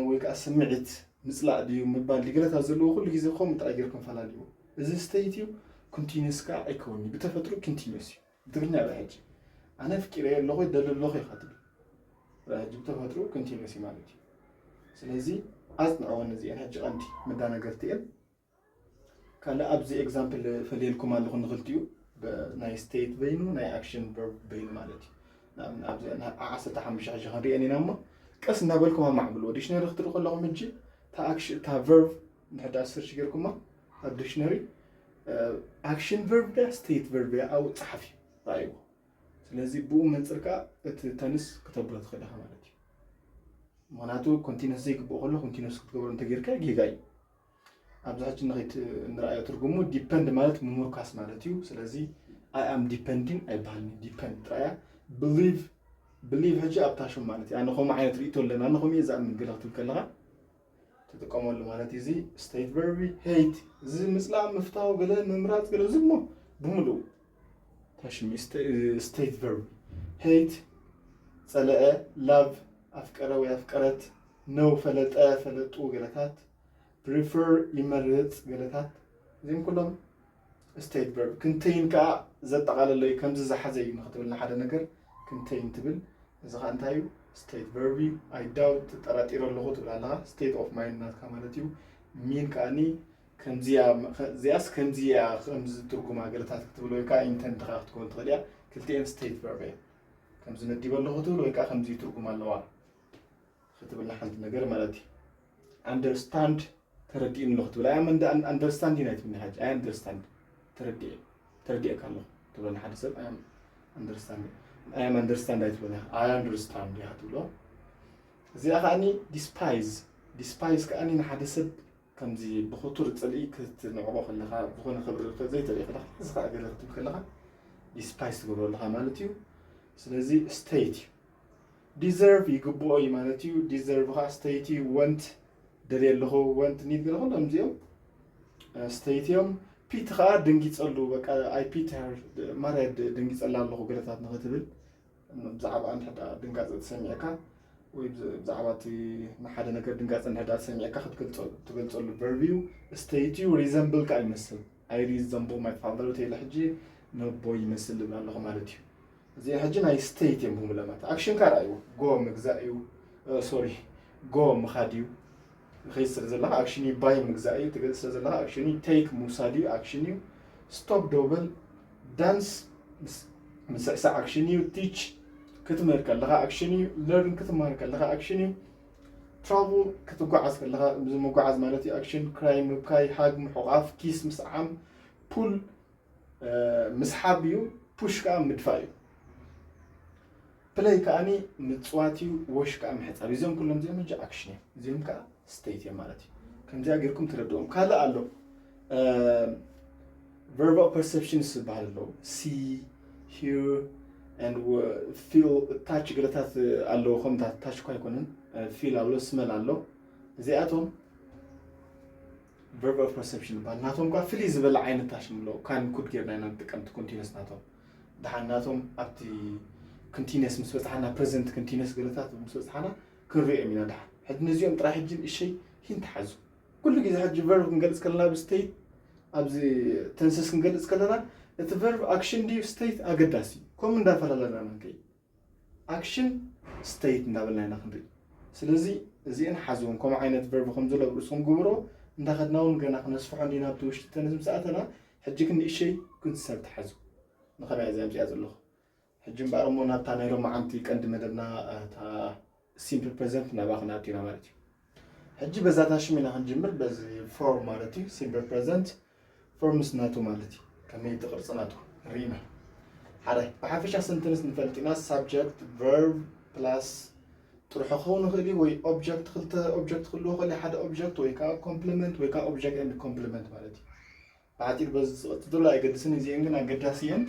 ወይ ከዓ ስምዒት ምፅላእ ድዩ ምባል ድዩ ገለታት ዘለዎ ኩሉ ግዜ ከምኡ ጥራይ ጌርኩም ፈላልይዎ። እዚ ስቴት እዩ፣ ኮንቲኒስ ከዓ ኣይከውን እዩ። ብተፈጥሮ ኮንቲኒስ እዩ። ብትግርኛ ርኣ ሕጂ ኣነ ኣፍቂረዮ ኣለኹ ይደሊ ኣለኹ ኢኻ ትብል። ርኣ ሕጂ ብተፈጥሮ ኮንቲኒስ እዩ ማለት እዩ። ስለዚ ኣጽንዕወን እዚአን ሕጂ ቀንዲ መዳናገርቲ እየን። ካልእ ኣብዚ ኤግዛምፕል ፈልየልኩም ኣለኹ ንኽልቲኡ ናይ ስቴት በይኑ ናይ ኣክሽን ቨርብ በይኑ ማለት እዩ። ንኣብነት ኣብዚ ዓሰርተ ሓሙሽተ ሕጂ ክንሪአን ኢና እሞ ቀስ እናበልኩም ኣማዕብልዎ። ዲክሽነሪ ክትርኢ ከለኹም ሕጂ እታ ኣክሽ- እታ ቨርብ እንድሕር ደኣ ሰርች ጌርኩማ ኣብ ዲክሽነሪ ኣክሽን ቨርብ ድያ ስቴት ቨርብ ድያ ኣብኡ ጸሓፍ እዩ ረኣይዎ። ስለዚ ብኡ መንጽር ከኣ እቲ ተንስ ክተብሎ ትኽእል ኢኻ ማለት እዩ። ምኽንያቱ ኮንቲነስ ዘይግብኦ ከሎ ኮንቲነስ ክትገብሮ እንተጌርካ ጌጋ እዩ። ኣብዚ ሕጂ ንኸይት ንረኣዮ ትርጉሙ ዲፐንድ ማለት ምምርኳስ ማለት እዩ። ስለዚ I am depending ኣይበሃልን እዩ። ዲፐንድ ጥራይ እያ። ብሊቭ ብሊቭ ሕጂ ኣብታ ሽም ማለት እዩ። ኣነ ከምኡ ዓይነት ርእይቶ ኣለና፣ ኣነ ከምኡ እየ ዝኣምን ገለ ክትብል ከለኻ ትጥቀመሉ ማለት እዩ። እዚ state verb hate፣ እዚ ምፅላእ፣ ምፍታው፣ ገለ ምምራፅ፣ ገለ እዚ እሞ ብምሉእ ታሽሚ state verb hate፣ ፀለአ፣ love፣ ኣፍቀረ ወይ ኣፍቀረት፣ know፣ ፈለጠ፣ ፈለጡ፣ ገለታት፣ prefer፣ ይመርፅ፣ ገለታት፣ እዚም ኩሎም state verb። Contain ከዓ ዘጠቓለለ እዩ፣ ከምዚ ዝሓዘ እዩ ንክትብል ንሓደ ነገር contain ትብል። እዚ ከዓ እንታይ እዩ? State verb እዩ። I doubt፣ ጠራጢረ ኣለኹ ትብል ኣለኻ። State of mind ናትካ ማለት እዩ። Mean ከዓኒ ከምዚያ፣ እዚኣስ ከምዚያ፣ ከምዚ ትርጉማ ገለታት ክትብል ወይ ከዓ intent ኻ ክትከውን ትኽእል እያ። ክልቲኤን state verb እየ። ከምዚ ነዲበ ኣለኹ ትብል ወይ ከዓ ከምዚ ትርጉም ኣለዋ ክትብል ንሓንቲ ነገር ማለት እዩ። Understand፣ ተረዲእኒ ኣለኹ ትብል። I am under-, understanding ኣይትብልኒ ሕጂ። I understand፣ ተረዲኤ፣ ተረዲኤካ ኣለኹ ትብሎ ንሓደ ሰብ። I am understanding፣ I am understand ኣይትብሎን ኢኻ። I understand ኢኻ ትብሎ። እዚኣ ከዓኒ despise፣ despise ከዓኒ ንሓደ ሰብ ከምዚ ብኽቱር ጽልኢ ክትንዕቆ ከለኻ፣ ዝኾነ ክብሪ ዘይተርኢ ከለኻ፣ እዚ ከዓ ገለ ክትብል ከለኻ despise ትገብሮ ኣለኻ ማለት እዩ። ስለዚ state እዩ። Deserve ይግብኦ እዩ ማለት እዩ። Deserve ከዓ state እዩ። Want ደልየ ኣለኹ፣ want need ገለ ኩሎም እዚኦም state እዮም። Pity ከዓ ደንጊጸሉ፣ በቃ I pity her፣ ማርያ ደ-፣ ደንጊጸላ ኣለኹ ገለታት ንኽትብል፣ ብዛዕባ እንድሕር ደኣ ድንጋጸ ተሰሚዕካ ወይ ብዝ-፣ ብዛዕባ እቲ ንሓደ ነገር ድንጋጸ እንድሕር ደኣ ተሰሚዕካ ክትገልጸ-፣ ትገልጸሉ verb እዩ። State እዩ። Resemble ከዓ ይመስል። I resemble my father ተይለ ሕጂ ነቦይ ይመስል ዝብል ኣለኹ ማለት እዩ። እዚ ሕጂ ናይ state እዮም ብምሉእ ማለት። Action ከዓ ርኣይዎ። Go ምግዛእ እዩ። እ፣ sorry፣ go ምኻድ እዩ። ንኸይድ ስለ ዘለኻ action እዩ። Buy ምግዛእ እዩ። ትገዝእ ስለ ዘለኻ action እዩ። Take ምውሳድ እዩ። Action እዩ። Stop ደው በል። Dance ምስ-፣ ምስዕሳዕ action እዩ። Teach ክትምህር ከለኻ action እዩ። Learn ክትመሃር ከለኻ action እዩ። Travel ክትጓዓዝ ከለኻ፣ እዚ ምጉዓዝ ማለት እዩ። Action፣ cry ምብካይ፣ hug ምሕቋፍ፣ kiss ምስዓም፣ pull፣ እ፣ ምስሓብ እዩ። Push ከዓ ምድፋእ እዩ። Play ከዓኒ ምፅዋት እዩ። Wash ከዓ ምሕፃብ እዩ። እዚኦም ኩሎም እዚኦም ሕጂ action እዮም። እዚኦም ከዓ state እዮም ማለት እዩ። ከምዚኣ ጌርኩም ትረድኦም። ካልእ ኣሎ። እ፣ verb of perception ዝበሃል ኣለዉ። See፣ hear and w-፣ feel፣ touch ገለታት ኣለዎ። ከምታት touch እኳ ኣይኮነን። እ፣ feel ኣሎ፣ smell ኣሎ። እዚኣቶም verb of perception ይበሃል። ናቶም እኳ ፍልይ ዝበለ ዓይነት touch ኣለዎ። Can፣ could ጌርና ኢና ንጥቀም እቲ continuous ናቶም። ደሓን ናቶም ኣብቲ continuous ምስ በጽሓና፣ present continuous ገለታት ምስ በጽሓና ክንሪኦም ኢና ደሓን። ሕጂ ነዚኦም ጥራይ ሕጂ ንእሸይ hint ሓዙ። ኩሉ ግዜ ሕጂ verb ክንገልጽ ከለና፣ ኣብ state፣ ኣብዚ tenses ክንገልጽ ከለና፣ እቲ verb action ድዩ state ኣገዳሲ እዩ። ከምኡ እንዳፈላለና ኢና ንከይድ። Action፣ state እንዳበልና ኢና ክንርኢ። ስለዚ እዚአን ሓዝወን፣ ከምኡ ዓይነት verb ከም ዘሎ ኣብ ርእስኹም ግበሮ። እንዳኸድና እውን ገና ክነስፍሖ እንዲና ኣብቲ ውሽጢ tense ምስ ኣተና፣ ሕጂ ግን ንእሸይ concept ሓዙ። ንኸመይ እዚኣ ኣምጺኣ ዘለኹ? ሕጂ እምበኣር እሞ ናብታ ናይ ሎማዓንቲ ቀንዲ መደብና፣ እታ simple present ናብኣ ክንኣቱ ኢና ማለት እዩ። ሕጂ በዛ ታሽም ኢና ክንጅምር፣ በዚ form ማለት እዩ። Simple present forms ናቱ ማለት እዩ። ከመይ እቲ ቅርጺ ናቱ ንርኢ ኢና። ሓደ፣ ብሓፈሻ sentence ንፈልጥ ኢና። Subject፣ verb plus ጥርሑ ክኸውን ይኽእል እዩ፣ ወይ object፣ ክልተ object ክህልዎ ይኽእል እዩ። ሓደ object ወይ ከዓ complement ወይ ከዓ object and complement ማለት እዩ። ብሓፂር በዚ ዝቐፅል ዘሎ ኣይገድስን፣ እዚአን ግን ኣገዳሲ እየን።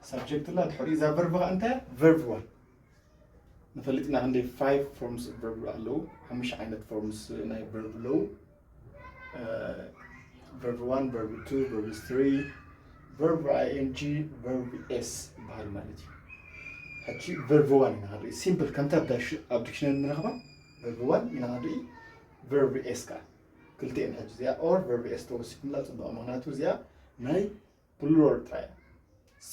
Subject ላ ድሕሪ እዛ verb ከዓ እንታይ? Verb one። ንፈልጥ ኢና ክንደይ five forms of verb ኣለዉ፣ ሓሙሽተ ዓይነት forms ናይ verb ኣለዉ። እ፣ verb one፣ verb two፣ verb three፣ verb ing፣ verb s ይበሃል ማለት እዩ። ሕጂ verb one ኢና ክንርኢ። Simple ከምታ ኣብ ዳሽ-፣ ኣብ dictionary ንረኽባ verb one ኢና ክንርኢ። Verb s ከዓ ክልቲኤን ሕጂ እዚኣ or verb s ተወሲድኩምላ ጽቡቕ፣ ምኽንያቱ እዚኣ ናይ plural ጥራይ እያ።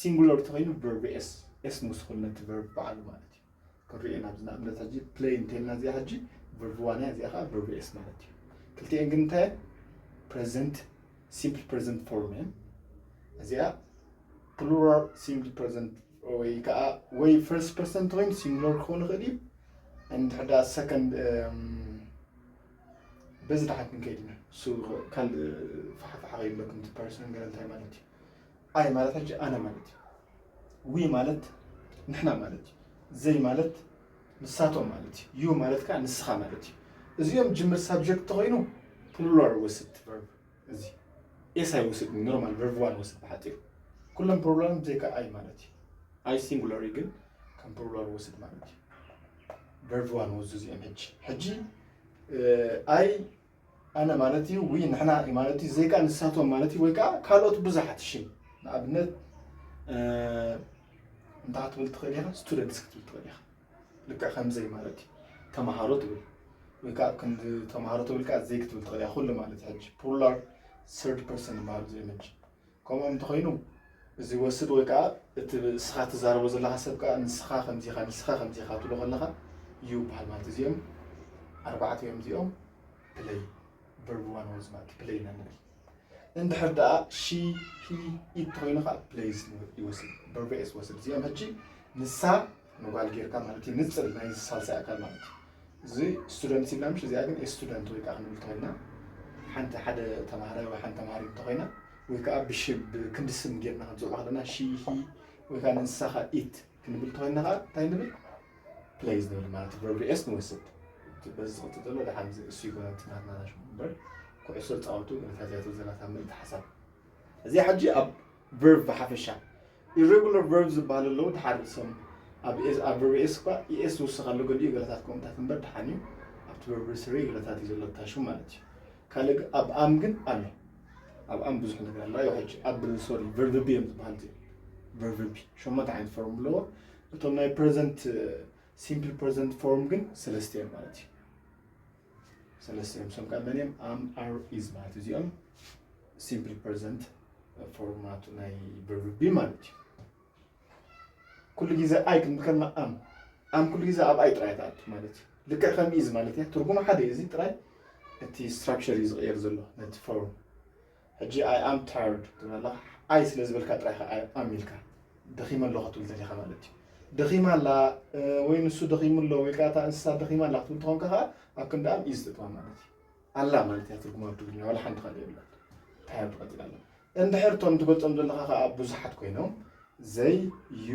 Singular ተኾይኑ verb s፣ s ንውስኹል ነቲ verb በዓሉ ማለት እዩ። ክንሪኦ ኢና ኣብዚ ንኣብነት ሕጂ play እንተልና እዚኣ ሕጂ verb one እያ፣ እዚኣ ከዓ verb s ማለት እዩ። ክልቲኤን ግን እንታይ እየን? Present፣ simple present form እየን። እዚኣ plural simple present ወይ ከዓ ወይ first person ተኾይኑ singular ክኸውን ይኽእል እዩ። እንድሕር ደኣ second፣ እም፣ በዚ ደሓን ክንከይድ ኢና። እሱ ካልእ ፋሓፋሓ ከይብለኩም፣ እቲ person ገለ እንታይ ማለት እዩ? I ማለት ሕጂ ኣነ ማለት እዩ። We ማለት ንሕና ማለት እዩ። They ማለት ንሳቶም ማለት እዩ። You ማለት ከዓ ንስኻ ማለት እዩ። እዚኦም ጅምር subject ተኾይኑ plural ወስድ verb። እዚ s ኣይወስድን፣ normal verb one ወስድ ብሓፂሩ። ኩሎም plural ብዘይካ I ማለት እዩ። I singular እዩ ግን ከም plural ወስድ ማለት እዩ። Verb one ወዙ እዚኦም ሕጂ። ሕጂ፣ እ፣ I ኣነ ማለት እዩ፣ ዊ ንሕና እዩ ማለት እዩ፣ ዘይካ ንሳቶም ማለት እዩ፣ ወይ ከዓ ካልኦት ብዙሓት ሽም። ንኣብነት እንታይ ክትብል ትኽእል ኢኻ? ስቱደንትስ ክትብል ትኽእል ኢኻ። ልክዕ ከምዘይ ማለት እዩ፣ ተምሃሮ ትብል ወይ ከዓ ክንዲ ተምሃሮ ትብል ከዓ ዘይ ክትብል ትኽእል ኢኻ። ኩሉ ማለት እዩ። ሕጂ ፕሉራል ሰርድ ፐርሰን ዝበሃሉ እዚኦም ሕጂ ከምኦም እንተኾይኑ፣ እዚ ወስድ ወይ ከዓ እቲ እስኻ ትዛረቦ ዘለኻ ሰብ ከዓ ንስኻ ከምዚኻ ንስኻ ከምዚኻ ትብሎ ከለኻ ዩ ይበሃል ማለት። እዚኦም ኣርባዕተ እዮም። እዚኦም ፕለይ ቨርብ ዋን ወዝ ማለት ፕለይ ኢና ንብል። እንድሕር ደኣ ሺ ሂ ኢት ተኾይኑ ከዓ ፕሌይስ ይወስድ፣ ቨርብ ኤስ ይወስድ። እዚኦም ሕጂ ንሳ ንጓል ጌርካ ማለት እዩ፣ ንፅል ናይ ሳልሳይ ኣካል ማለት እዩ። እዚ ስቱደንት ይብላ ምሽ፣ እዚኣ ግን ስቱደንት ወይ ከዓ ክንብል ተኾይና ሓንቲ ሓደ ተማሃራይ ወይ ሓንቲ ተማሃሪ እንተኾይና ወይ ከዓ ብሽብ ክንዲ ስም ጌርና ክንፅውዓ ከለና ሺ ሂ ወይ ከዓ ንንስሳ ከዓ ኢት ክንብል ተኾይና ከዓ እንታይ ንብል? ፕሌይስ ንብል ማለት እዩ። ቨርብ ኤስ ንወስድ። በዚ ዝቕፅል ዘሎ ደሓን እዚ እሱ ይኮነ እቲ ናትና ሽሙ እምበር ኩዕሶ ዝፃወቱ ነታ እዚኣ ትብል ዘላታ ምልእቲ ሓሳብ። እዚ ሕጂ ኣብ ቨርብ ብሓፈሻ ኢሬጉላር ቨርብ ዝበሃሉ ኣለዉ። ድሓር ርእሶም ኣብ ኤስ ኣብ ቨርብ ኤስ እኳ ኢኤስ ዝውስኽ ኣሎ ገሊኡ ገለታት ከምኡታት እምበር ደሓን እዩ። ኣብቲ ቨርብ ስሪ ገለታት እዩ ዘሎ እታ ሽሙ ማለት እዩ። ካልእ ግ- ኣብ ኣም ግን ኣሎ። ኣብ ኣም ብዙሕ ነገር ኣሎ። ዮ ሕጂ ኣብ ሶሪ ቨርብ ቢ እዮም ዝበሃል እዚኦም። ቨርብ ቢ ሸሞንተ ዓይነት ፎርም ኣለዎ። እቶም ናይ ፕሬዘንት ሲምፕል ፕሬዘንት ፎርም ግን ሰለስተ እዮም ማለት እዩ። ሰለስተ እዮም። እሶም ከዓ መን እዮም? ኣም ኣር ኢዝ ማለት እዚኦም ሲምፕል ፕሬዘንት ፎርም ናቱ ናይ ቨርብ ቢ ማለት እዩ። ኩሉ ግዜ ኣይ ክንብል ከለና ኣም ኣም ኩሉ ግዜ ኣብ ኣይ ጥራይ ትኣቱ ማለት እዩ። ልክዕ ከም ኢዝ ማለት እያ። ትርጉሙ ሓደ እዩ። እዚ ጥራይ እቲ ስትራክቸር እዩ ዝቕየር ዘሎ ነቲ ፎርም። ሕጂ ኣይ ኣም ታየርድ ትብል ኣለኻ። ኣይ ስለ ዝበልካ ጥራይ ኢኻ ኣይ ኣም ኢልካ ደኺመ ኣለኹ ክትብል ደሊኻ ማለት እዩ። ደኺማ ኣላ እ፣ ወይ ንሱ ደኺሙ ኣሎ ወይ ከዓ እታ እንስሳ ደኺማ ኣላ ክትብል ተኾንካ ከዓ ኣብ ክንዲ ኣም ኢዝ ትእትዋ ማለት እዩ። ኣላ ማለት እያ ትርጉማ ብትግርኛ፣ ዋላ ሓንቲ ካልእ የብላን። ታየርድ ቀፂላ ኣላ። እንድሕር እቶም ትገልፆም ዘለኻ ከዓ ብዙሓት ኮይኖም ዘይ ዩ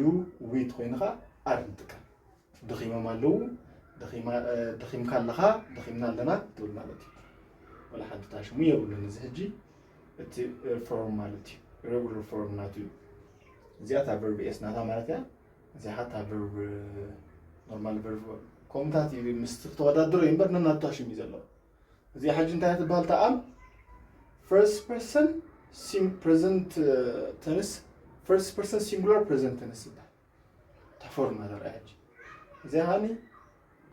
ዊ ተኮይኑ ከዓ ኣር ንጥቀም። ደኺሞም ኣለዉ፣ ደኺማ- እ፣ ደኺምካ ኣለኻ፣ ደኺምና ኣለና ትብል ማለት እዩ። ዋላ ሓንቲ እታ ሽሙ የብሉን። እዚ ሕጂ እቲ እ፣ ፎርም ማለት እዩ፣ ሬጉላር ፎርም ናቱ እዩ። እዚኣ እታ ቨርብ ኤስ ናታ ማለት እያ። እዚኣ እታ ቨርብ ኖርማል ቨርብ ከምኡታት እዩ፣ ምስ ተወዳድሮ እዩ እምበር ነናቱ ሽም እዩ ዘለዎ። እዚኣ ሕጂ እንታይ ትበሃል? እታ ኣም ፈርስት ፐርሰን ፕሬዘንት ተንስ፣ ፈርስት ፐርሰን ሲንጉላር ፕሬዘንት ተንስ ይበሃል። እታ ፎርም ናታ ርኣያ ሕጂ። እዚኣ ከዓኒ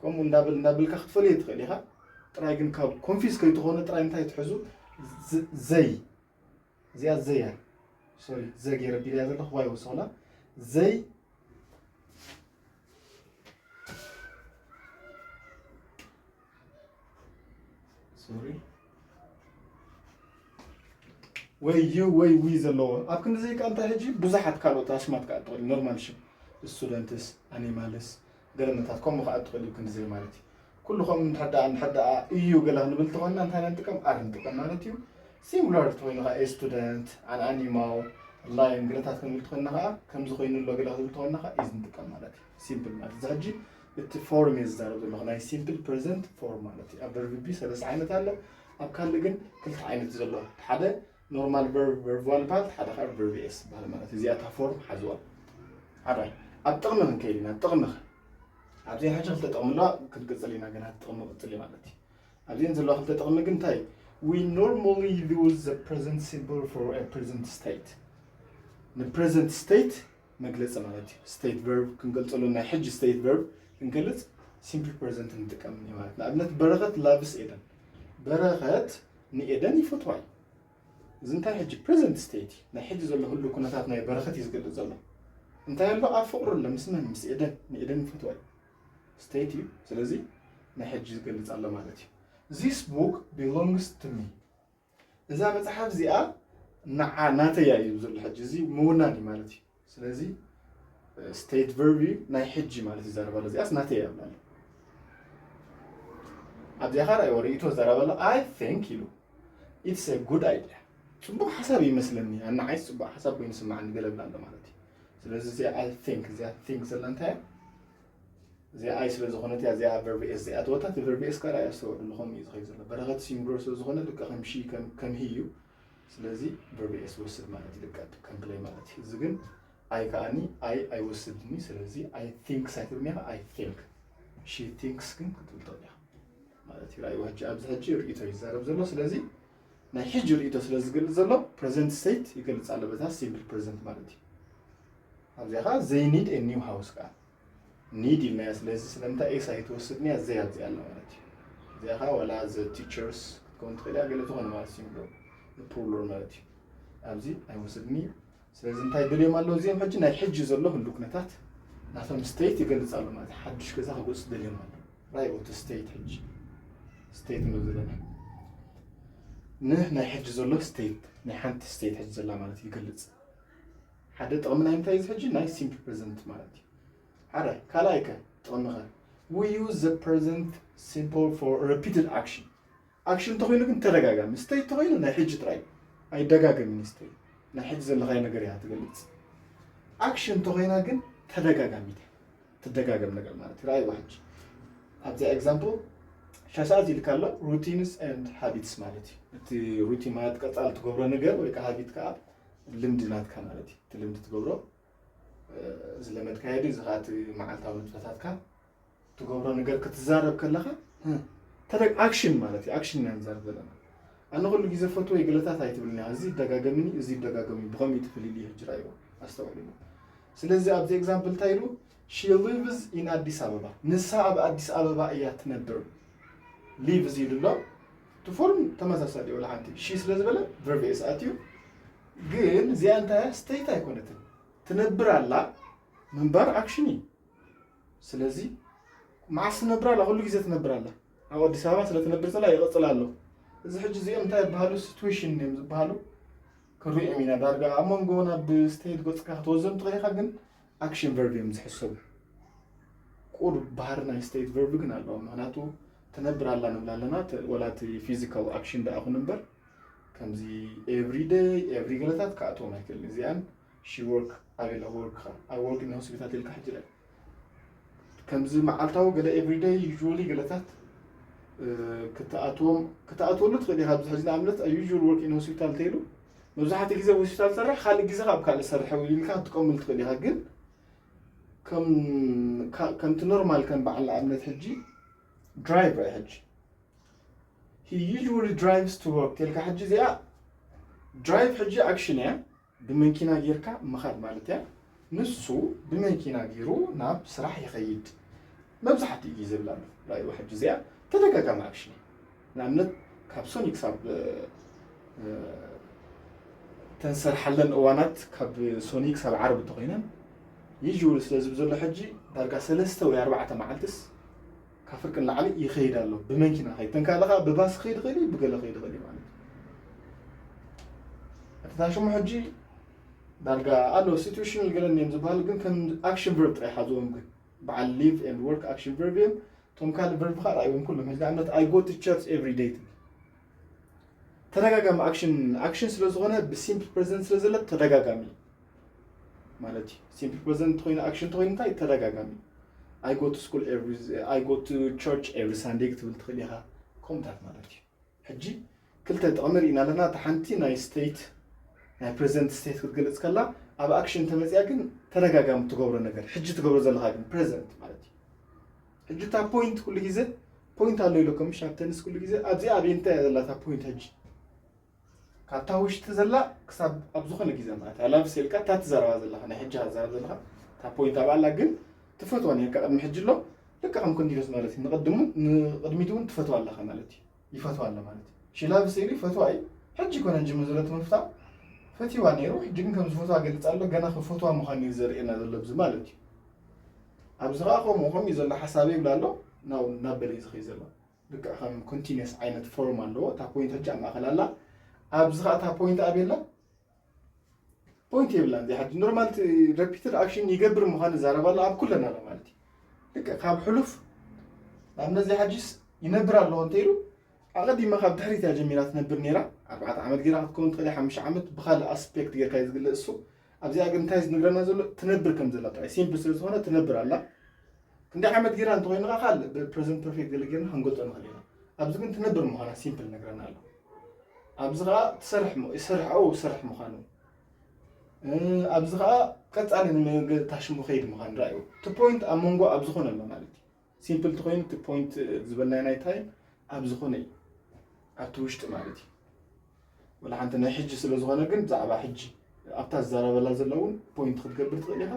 ከምኡ እንዳብል እንዳብልካ ክትፈልዮ ትኽእል ኢኻ። ጥራይ ግን ካብ ኮንፊዝ ከይትኾኑ ጥራይ እንታይ ትሕዙ? ዝ- ዘይ እዚኣ ዘያ ሶሪ ዘ ገይረ ቢልያ ዘለኹ ዋይ ወሰኹላ ዘይ ሶሪ ወይ ዩ ወይ ዊ ዘለዎ ኣብ ክንዲ ዘይቃ እንታይ ሕጂ ብዙሓት ካልኦት ኣሽማት ከዓ ትኽእል ኖርማል ሽም ስቱደንትስ ኣኒማልስ ገለመታት ከምኡ ከዓ ትኽእል እዩ ክንዲ ዘይ ማለት እዩ ኩሉ ከምኡ እንድሕር ደኣ እንድሕር ደኣ እዩ ገለ ክንብል ተኾንና እንታይ ኢና ንጥቀም ኣር ንጥቀም ማለት እዩ ሲንጉላር ተኾይኑ ከዓ ስቱደንት ኣን ኣኒማል ላይን ገለታት ክንብል ተኾንና ከዓ ከምዚ ኮይኑ ኣሎ ገለ ክንብል ተኾንና ከዓ ኢዝ ንጥቀም ማለት እዩ ሲምፕል ማለት እዚ ሕጂ እቲ ፎርም እየ ዝዛረብ ዘለኹ ናይ ሲምፕል ፕሬዘንት ፎርም ማለት እዩ ኣብ ቨርብ ቢ ሰለስተ ዓይነት ኣሎ ኣብ ካልእ ግን ክልተ ዓይነት እዩ ዘሎ ሓደ ኖርማል ቨርብ ቨርብ ዋን ይበሃል ሓደ ከዓ ቨርብ ኤስ ይበሃል ማለት እዩ እዚኣ እታ ፎርም ሓዝዋ ሓራይ ኣብ ጥቕሚ ክንከይድ ኢና ጥቕሚ ኣብዚኣ ሕጂ ክልተ ጥቕሚ ኣለዋ ክንቅፅል ኢና ገና ጥቕሚ ቅፅል እዩ ማለት እዩ ኣብዚአን ዘለዋ ክልተ ጥቕሚ ግን እንታይ we normally use the present simple for a present state ንፕሬዘንት ስቴት መግለፂ ማለት እዩ ስቴት ቨርብ ክንገልፀሉ ናይ ሕጂ ስቴት ቨርብ ክንገልፅ ሲምፕል ፕሬዘንት ንጥቀም እዩ ማለት ንኣብነት በረኸት ላቭስ ኤደን በረኸት ንኤደን ይፈትዋ እዩ እዚ እንታይ ሕጂ ፕሬዘንት ስቴት እዩ ናይ ሕጂ ዘሎ ህሉ ኩነታት ናይ በረኸት እዩ ዝገልፅ ዘሎ እንታይ ኣሎ ኣብ ፍቕሩ ኣሎ ምስ መን ምስ ኤደን ንኤደን ይፈትዋ እዩ ስቴት እዩ ስለዚ ናይ ሕጂ ዝገልፅ ኣሎ ማለት እዩ this book belongs to me እዛ መፅሓፍ እዚኣ ንዓ ናተያ እዩ ዘሎ ሕጂ እዚ ምውናን እዩ ማለት እዩ ስለዚ ስቴት ቨርብ እዩ ናይ ሕጂ ማለት ይዛረብ ኣሎ እዚኣስ ናተያ ይብል ኣሎ ኣብዚኣ ከዓ ርኣይዎ ርእይቶ ይዛረብ ኣሎ I think ኢሉ it's a good idea ፅቡቕ ሓሳብ ይመስለኒ ኣናዓይስ ፅቡቕ ሓሳብ ኮይኑ ስማዓኒ ገለ ብላ ኣሎ ማለት እዩ ስለዚ እዚኣ I think እዚኣ think ዘላ እንታይ እያ እዚኣ ኣይ ስለ ዝኾነት እያ እዚኣ ቨርብ ኤስ እዚኣ ተወታ እቲ ቨርብ ኤስ ካራ እያ ዝተወዕሉ ከምኡ እዩ ዝኸይድ ዘሎ በረኸት ሲንጉለር ስለ ዝኾነ ልክዕ ከም ሺ ከም ከም ሂ እዩ ስለዚ ቨርብ ኤስ ወስድ ማለት እዩ ልክዕ ከም ፕለይ ማለት እዩ እዚ ግን ኣይ ከዓኒ ኣይ ኣይወስድኒ ስለዚ ኣይ ቲንክስ ኣይትብልኒ ኢኻ ኣይ ቲንክ ሺ ቲንክስ ግን ክትብል ትኽእል ኢኻ ማለት እዩ። ራእይ ሕጂ ኣብዚ ሕጂ ርእይቶ ይዛረብ ዘሎ። ስለዚ ናይ ሕጂ ርእይቶ ስለ ዝገልጽ ዘሎ present state ይገልጽ ኣሎ በታ simple present ማለት እዩ። ኣብዚኣ ከዓ they need a new house ከዓ need ኢልናያ። ስለዚ ስለምንታይ ኤስ ኣይትወስድንያ ዘይ ኣብዚኣ ኣላ ማለት እዩ። እዚኣ ከዓ ዋላ the teachers ክትከውን ትኽእል እያ፣ ገለ ዝኾነ ማለት ሲንጉላር ፕሉራል ማለት እዩ። ኣብዚ ኣይወስድን እዩ። ስለዚ እንታይ ደልዮም ኣለዉ እዚኦም ሕጂ ናይ ሕጂ ዘሎ ህሉ ኩነታት ናቶም state ይገልጽ ኣሎ ማለት እዩ። ሓድሽ ገዛ ክገዝኡ ደልዮም ኣለዉ። ራእይዎ እቲ state ሕጂ state ንብል ዘለና ንናይ ሕጂ ዘሎ state ናይ ሓንቲ state ሕጂ ዘላ ማለት ይገልጽ። ሓደ ጥቕሚ ናይ እንታይ እዚ ሕጂ ናይ simple present ማለት እዩ። ሓደ ካልኣይ ከ ጥቕሚ ከ we use the present simple for repeated action። Action ተኾይኑ ግን ተደጋጋሚ፣ state ተኾይኑ ናይ ሕጂ ጥራይ ኣይደጋገምን እዩ። State ናይ ሕጂ ዘለኻዮ ነገር እያ ትገልጽ። Action ተኾይና ግን ተደጋጋሚት እያ። ትደጋገም ነገር ማለት እዩ። ራእይዋ ሕጂ ኣብዚኣ example ሻሳት ኢልካ ኣሎ routines and habits ማለት እዩ። እቲ routine ማለት ቀጻሊ ትገብሮ ነገር ወይ ከዓ habit ከዓ ልምዲ ናትካ ማለት እዩ። እቲ ልምዲ ትገብሮ ዝለመድካዮ ድዩ፣ እዚ ከዓ እቲ መዓልታዊ ንጥፈታትካ ትገብሮ ነገር ክትዛረብ ከለኻ ተደግ ኣክሽን ማለት እዩ። ኣክሽን ኢና ንዛረብ ዘለና። ኣነ ኩሉ ግዜ ፈትወ ገለታት ኣይትብልኒ፣ እዚ ይደጋገምኒ፣ እዚ ይደጋገምኒ፣ ብኸምኡ ትፍልልዩ ሕጂ ራእይዎ ኣስተውዕልዎ። ስለዚ ኣብዚ example እንታይ ኢሉ? She lives in ኣዲስ ኣበባ፣ ንሳ ኣብ ኣዲስ ኣበባ እያ ትነብር። Lives ኢሉ ኣሎ። እቲ ፎርም ተመሳሳሊ እዩ፣ ወላ ሓንቲ። She ስለ ዝበለ verb S ኣትዩ። ግን እዚኣ እንታይ እያ? State ኣይኮነትን። ትነብር ኣላ ምንባር ኣክሽን እዩ። ስለዚ መዓስ ትነብር ኣላ? ኩሉ ግዜ ትነብር ኣላ። ኣብ ኣዲስ ኣበባ ስለ ትነብር ዘላ ይቕጽል ኣሎ። እዚ ሕጂ እዚኦም እንታይ ይበሃሉ? Situation እዮም ዝበሃሉ። ክሪኦም ኢና ዳርጋ ኣብ መንጎ ናብ state ገጽካ ክትወዘም ትኽእል ኢኻ፣ ግን ኣክሽን ቨርብ እዮም ዝሕሰቡ። ቁሩብ ባህሪ ናይ state verb ግን ኣለዎ። ምኽንያቱ ትነብር ኣላ ንብል ኣለና፣ ተ- ወላ እቲ physical ኣክሽን ደኣ ይኹን እምበር ከምዚ every day every ገለታት ክኣትዎም ኣይክእልን። እዚኣን she work ኣበይ ኣለኹ? Work ኻ ኣብ work in hospital ኢልካ ሕጂ ለ ከምዚ መዓልታዊ ገለ every day usually ገለታት እ፣ ክትኣትዎም ክትኣትወሉ ትኽእል ኢኻ። ኣብዚ ሕጂ ንኣብነት I usually work in hospital ተይሉ መብዛሕትኡ ግዜ ሆስፒታል ሰርሕ፣ ካልእ ግዜ ካብ ካልእ ሰርሕ ኢልካ ክትጥቀመሉ ትኽእል ኢኻ። ግን ከም ካ- ከምቲ ኖርማል ከም በዓል ንኣብነት ሕጂ ድራይቭ ራይ ሕጂ he usually drives to work ተልካ ሕጂ እዚኣ ድራይቭ ሕጂ ኣክሽን እያ፣ ብመኪና ጌርካ ምኻድ ማለት እያ። ንሱ ብመኪና ጌሩ ናብ ስራሕ ይኸይድ። መብዛሕትኡ ግዜ ዝብል ኣሎ ራእይዎ ሕጂ እዚኣ ተደጋጋሚ ኣክሽን እያ። ንኣብነት ካብ ሶኒ ክሳብ እ፣ እ፣ ተንሰርሓለን እዋናት ካብ ሶኒ ክሳብ ዓርቢ እንተኮይነን ይጅውል ስለ ዝብል ዘሎ ሕጂ ዳርጋ ሰለስተ ወይ ኣርባዕተ መዓልትስ ካብ ፍርቂ ንላዕሊ ይኸይድ ኣሎ። ብመኪና ኸይድ ተንካለኻ ብባስ ኸይድ ኽእል እዩ፣ ብገለ ኸይድ ኽእል እዩ ማለት እዩ። እቲ ታሽሙ ሕጂ ዳርጋ ኣሎ ሲትዌሽን ገለ እዮም ዝበሃሉ፣ ግን ከም ኣክሽን ቨርብ ጥራይ ሓዝዎም። ግን በዓል ሊቭ ኤንድ ወርክ ኣክሽን ቨርብ እዮም። እቶም ካልእ ቨርብ ከዓ ራእይዎም ኩሎም ሕዚ ንኣብነት I go to church every day ትብል። ተደጋጋሚ ኣክሽን ኣክሽን ስለ ዝኾነ ብሲምፕል ፕሬዘንት ስለ ዘለ ተደጋጋሚ ማለት እዩ። ሲምፕል ፕሬዘንት ተኮይኑ ኣክሽን ተኮይኑ እንታይ ተደጋጋሚ። I go to school every I go to church every Sunday ክትብል ትኽእል ኢኻ። ከምታት ማለት እዩ። ሕጂ ክልተ ጥቕሚ ርኢና ኣለና። እታ ሓንቲ ናይ ስቴት ናይ ፕሬዘንት ስቴት ክትገልጽ ከላ ኣብ ኣክሽን ተመፅያ ግን ተደጋጋሚ ትገብሮ ነገር ሕጂ ትገብሮ ዘለካ ግን ፕሬዘንት ማለት እዩ። ሕጂ እታ ፖይንት ኩሉ ግዜ ፖይንት ኣሎ ኢለኩም ምሽ ኣብ ተንስ ኩሉ ግዜ ኣብዚ ኣብ እንታይ እያ ዘላ እታ ፖይንት ሕጂ ካብታ ውሽጢ ዘላ ክሳብ ኣብ ዝኾነ ግዜ ማለት እያ ላብስ ኢልካ እታ ትዛረባ ዘለካ ናይ ሕጂ ትዛረብ ዘለካ እታ ፖይንት ኣብ ኣላ ግን ትፈትዋ ነርካ ቅድሚ ሕጂ ኣሎ ልካ ከም ኮንቲኒስ ማለት እዩ ንቅድሙ ንቅድሚት እውን ትፈትዋ ኣለካ ማለት እዩ ይፈትዋ ኣሎ ማለት እዩ ሽላብስ ኢሉ ይፈትዋ እዩ ሕጂ ኮነ እንጂ መዘለት መፍታ ፈትዋ ነይሩ ሕጂ ግን ከም ዝፈትዋ ገልጽ ኣሎ ገና ክፈትዋ ምዃኑ እዩ ዘርእየና ዘሎ ብዚ ማለት እዩ ኣብዚ ከዓ ከምኡ ከምኡ እዩ ዘሎ ሓሳበይ ይብላ ኣሎ ናብ በለ እዩ ዝኸይ ዘሎ ልክዕ ከም ኮንቲኒስ ዓይነት ፎርም ኣለዎ እታ ፖይንት ሕጂ ኣብ ማእኸል ኣላ ኣብዚ ከዓ እታ ፖይንት ኣብ የላ ፖይንት የብላን እዚ ሓጂ ኖርማል ረፒትድ ኣክሽን ይገብር ምዃኑ ይዛረብ ኣሎ ኣብ ኩለን ኣሎ ማለት እዩ ልክዕ ካብ ሕሉፍ ናብ ነዚ ሓጂስ ይነብር ኣለዎ እንተኢሉ ኣቐዲማ ካብ ድሕሪት እያ ጀሚራ ትነብር ነይራ ኣርባዕተ ዓመት ጌራ ክትከውን ትኽእል ሓሙሽተ ዓመት ብካልእ ኣስፔክት ጌርካ እዩ ዝግለጽ እሱ ኣብዚኣ ግን እንታይ ዝነግረና ዘሎ ትነብር ከም ዘላ ጥራይ ሲምፕል ስለ ዝኾነ ትነብር ኣላ ክንደይ ዓመት ጌራ እንተኮይኑ ከዓ ካልእ ብፕሬዘንት ፐርፌክት ገለ ጌርና ክንገልጾ ንኽእል ኢና ኣብዚ ግን ትነብር ምዃና ሲምፕል ነግረና ኣሎ ኣብዚ ከዓ ትሰርሕ ይሰርሕ ው ይሰርሕ ምዃኑ ኣብዚ ከዓ ቀፃሊ ንመገታሽሙ ከይድ ምዃኑ ራእዩ እቲ ፖይንት ኣብ መንጎ ኣብ ዝኾነ ኣሎ ማለት እዩ ሲምፕል ተኮይኑ እቲ ፖይንት ዝበልናዮ ናይ ታይም ኣብ ዝኾነ እዩ ኣብቲ ውሽጢ ማለት እዩ። ወላ ሓንቲ ናይ ሕጂ ስለ ዝኾነ ግን ብዛዕባ ሕጂ ኣብታ ዝዛረበላ ዘሎ እውን ፖይንት ክትገብር ትኽእል ኢኻ።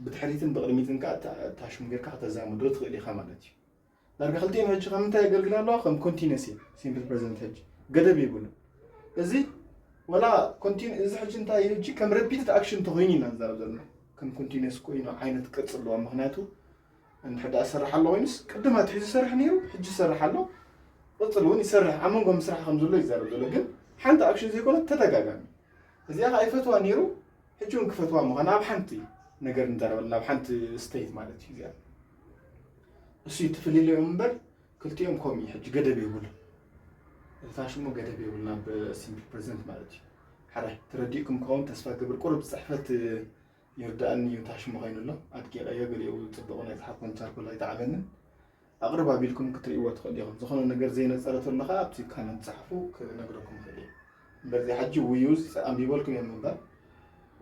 ብድሕሪትን ብቕድሚትን ከዓ እታ ሽሙ ጌርካ ከተዛምዶ ትኽእል ኢኻ ማለት እዩ። ዳርጋ ክልቲኦም ሕጂ ከም እንታይ የገልግላ ኣለዋ? ከም ኮንቲነስ እየ ሲምፕል ፕሬዘንት ሕጂ ገደብ የብሉ። እዚ ወላ ኮንቲን እዚ ሕጂ እንታይ እዩ? ሕጂ ከም ረፒትድ ኣክሽን ተኮይኑ ኢና ንዛረብ ዘለና። ከም ኮንቲነስ ኮይኑ ዓይነት ቅርፂ ኣለዋ። ምክንያቱ እንድሕር ደኣ ዝሰርሕ ኣሎ ኮይኑስ ቅድም ኣትሒዙ ይሰርሕ ነይሩ፣ ሕጂ ይሰርሕ ኣሎ፣ ቅፅል እውን ይሰርሕ ኣብ መንጎ ምስራሕ ከም ዘሎ ይዛረብ ዘሎ። ግን ሓንቲ ኣክሽን ዘይኮነት ተደጋጋሚ። እዚኣ ከዓ ይፈትዋ ነይሩ፣ ሕጂ እውን ክፈትዋ ምዃን ኣብ ሓንቲ ነገር ንዛረበላ ኣብ ሓንቲ ስቴት ማለት እዩ። እዚኣ እሱ እዩ ትፍልልዮም እምበር ክልቲኦም ከምኡ እዩ። ሕጂ ገደብ የብሉ እታ ሽሙ ገደብ የብሉ ናብ ሲምፕል ፕሬዘንት ማለት እዩ። ሓደ ተረዲእኩም ከውን ተስፋ ግብር ቁሩብ ፅሕፈት ይርዳእኒ እዩ። ታሽሙ ኮይኑ ኣሎ ኣድቂቐዮ ገሊኡ ፅቡቕ ናይ ዝሓቆን ቻርኮል ኣይተዓበንን። ኣቕርብ ኣቢልኩም ክትርእይዎ ትኽእሉ ኢኹም። ዝኾነ ነገር ዘይነፀረ ተሎ ከዓ ኣብቲ ካመንት ፃሕፉ ክነግረኩም ይኽእል እየ። እምበር እዚ ሕጂ ውዩዝ ኣንቢበልኩም እዮም ምንባር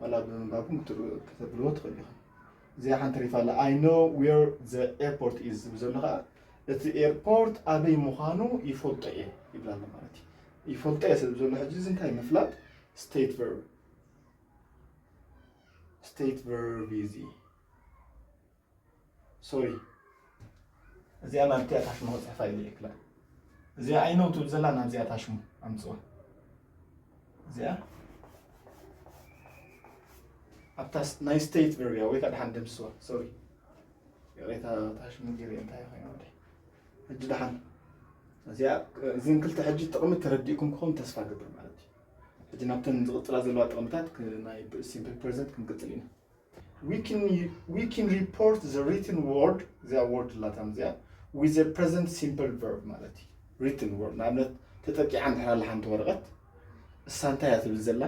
ዋላ ብምንባብኩም ክትብልዎ ትኽእሉ ኢኹም። እዚኣ ሓንቲ ሪፋ ኣላ I know where the airport is ዝብል ዘሎ ከዓ እቲ ኤርፖርት ኣበይ ምዃኑ ይፈልጦ እየ ይብላ ኣሎ ማለት እዩ። ይፈልጦ እየ ስለ ዘሎ ሕጂ እዚ እንታይ ምፍላጥ ስቴት ቨርብ ስቴት ቨርብ እዩ እዚ። ሶሪ እዚኣ ናብቲ ኣታሽሞ ክፅሕፋ ኢለ ይክላ እዚኣ I know ትብል ዘላ ናብዚኣ ኣታሽሞ ኣምፅዋ። እዚኣ ኣብታ ናይ ስቴት ቨርብ እያ ወይ ከዓ ደሓን ደምስዋ። ሶሪ ይቕሬታ ኣታሽሞ ገይረ እንታይ ኮይኑ ወደ ሕጂ ደሓን እዚኣ እዚን ክልተ ሕጂ ጥቕሚ ተረዲእኩም ክኸውን ተስፋ ገብር ማለት እዩ። ሕጂ ናብተን ዝቕፅላ ዘለዋ ጥቕምታት ናይ ሲምፕል ፕሬዘንት ክንቅፅል ኢና። We can report the written word እዚኣ word ላታም እዚኣ with the present simple verb ማለት እዩ። Written word ንኣብነት ተጠቂዓ እንድሕር ኣላ ሓንቲ ወረቐት እሳ እንታይ እያ ትብል ዘላ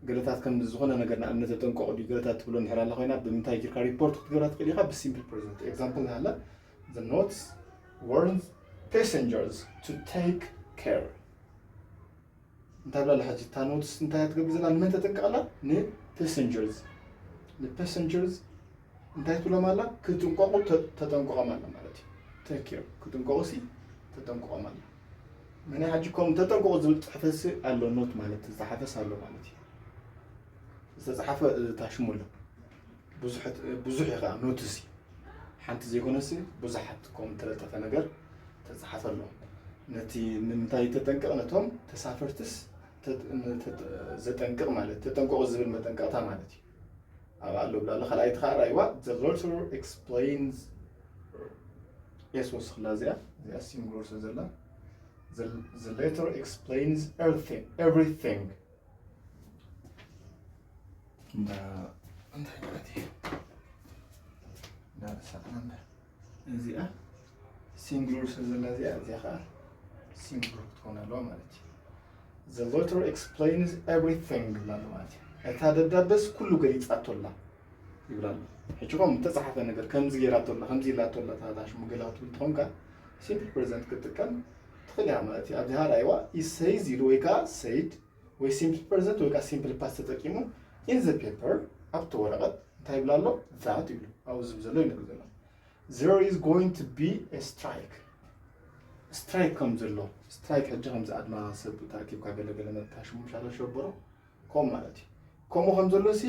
ገለታት ከም ዝኾነ ነገር ንኣብነት ተጠንቀቑ ድዩ ገለታት ትብሎ እንድሕር ኣላ ኮይና ብምንታይ ጌርካ ሪፖርት ክትገብራ ትኽእል ኢኻ ብሲምፕል ፕሬዘንት ኤግዛምፕል ንሃለ the notes warns passengers to take care እንታይ ብላ ሕጂ እታ ኖትስ እንታይ ትገብር ዘላ ንመን ተጠንቀቐላ ንፓሰንጀርስ ንፓሰንጀርስ እንታይ ትብሎም ኣላ ክጥንቀቑ ተጠንቀቖም ኣላ ማለት እዩ። ቴክ ኬር ክጥንቀቑ ሲ ተጠንቀቖም ኣላ። መን ሕጂ ከም ተጠንቀቑ ዝብል ፅሕፈሲ ኣሎ ኖት ማለት ዝተሓፈስ ኣሎ ማለት እዩ። ዝተፅሓፈ ታሽሙ ኣሎ ብዙሕ እዩ ከዓ ኖትስ ሓንቲ ዘይኮነሲ ብዙሓት ከም ተለጠፈ ነገር ተፅሓፈ ኣሎ። ነቲ ንምንታይ ተጠንቀቕ ነቶም ተሳፈርትስ ዘጠንቅቕ ማለት ተጠንቀቑ ዝብል መጠንቀቕታ ማለት እዩ። ኣብ ኣሎ ብላለ ካልኣይቲ ከዓ ራይዋ the letter explains yes ወስኽላ እዚኣ እዚኣ ሲንጉለር ስለ ዘላ the letter explains everything እዚኣ ሲንጉለር ስለ ዘላ እዚኣ እዚኣ ከዓ ሲንጉለር ክትኮን ኣለዋ ማለት እዩ። The letter explains everything ይብላ ኣሎ ማለት እዩ። እታ ደብዳበስ ኩሉ ገሊፃቶ ኣላ ይብላ ኣሎ። ሕጂ ከም ተፃሓፈ ነገር ከምዚ ገይራቶ ኣላ ከምዚ ኢላቶ ኣላ ታታ ሽሙ ገላ ክትብል ትኾንካ ሲምፕል ፕሬዘንት ክትጥቀም ትኽእል ኢኻ ማለት እዩ። ኣብዚ ሃራይዋ is says ኢሉ ወይ ከዓ ሰይድ ወይ ሲምፕል ፕሬዘንት ወይ ከዓ ሲምፕል ፓስት ተጠቂሙ in the paper ኣብቲ ወረቐት እንታይ ይብላ ኣሎ that ይብሉ ኣብኡ ዝብ ዘሎ ይነግር ዘሎ there is going to be a strike strike ከም ዘሎ strike ሕጂ ከምዚ ኣድማ ሰብ ተኣኪብካ ገለገለ መጥታ ሽሙ ሻለ ሸበሮ ከምኡ ማለት እዩ። ከምኡ ከም ዘሎ ሲ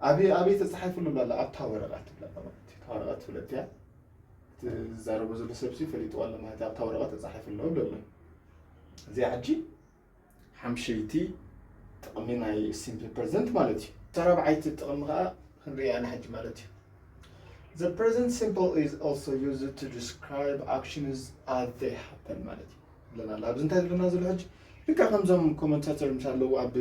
ኣበይ ኣበይ ተፃሒፉ ኣሎ ብላ ኣብታ ወረቐት ትብላ ማለት እዩ። እታ ወረቐት ትፍለጥ እያ። ዝዛረቦ ዘሎ ሰብ ሲ ፈሊጥዋ ኣሎ ማለት ኣብታ ወረቐት ተፃሒፉ ኣሎ ብሎ ኣሎ። እዚኣ ሕጂ ሓምሸይቲ ጥቕሚ ናይ ሲምፕል ፕሬዘንት ማለት እዩ። ተራብዓይቲ ጥቕሚ ከዓ ክንሪኣ ኢና ሕጂ ማለት እዩ። The present simple is also used to describe actions as they happen ማለት እዩ። ኣለና ኣብዚ እንታይ ዝብለና ዘሎ ሕጂ ልካ ከምዞም ኮመንታተር ምስ ኣለዉ ኣብ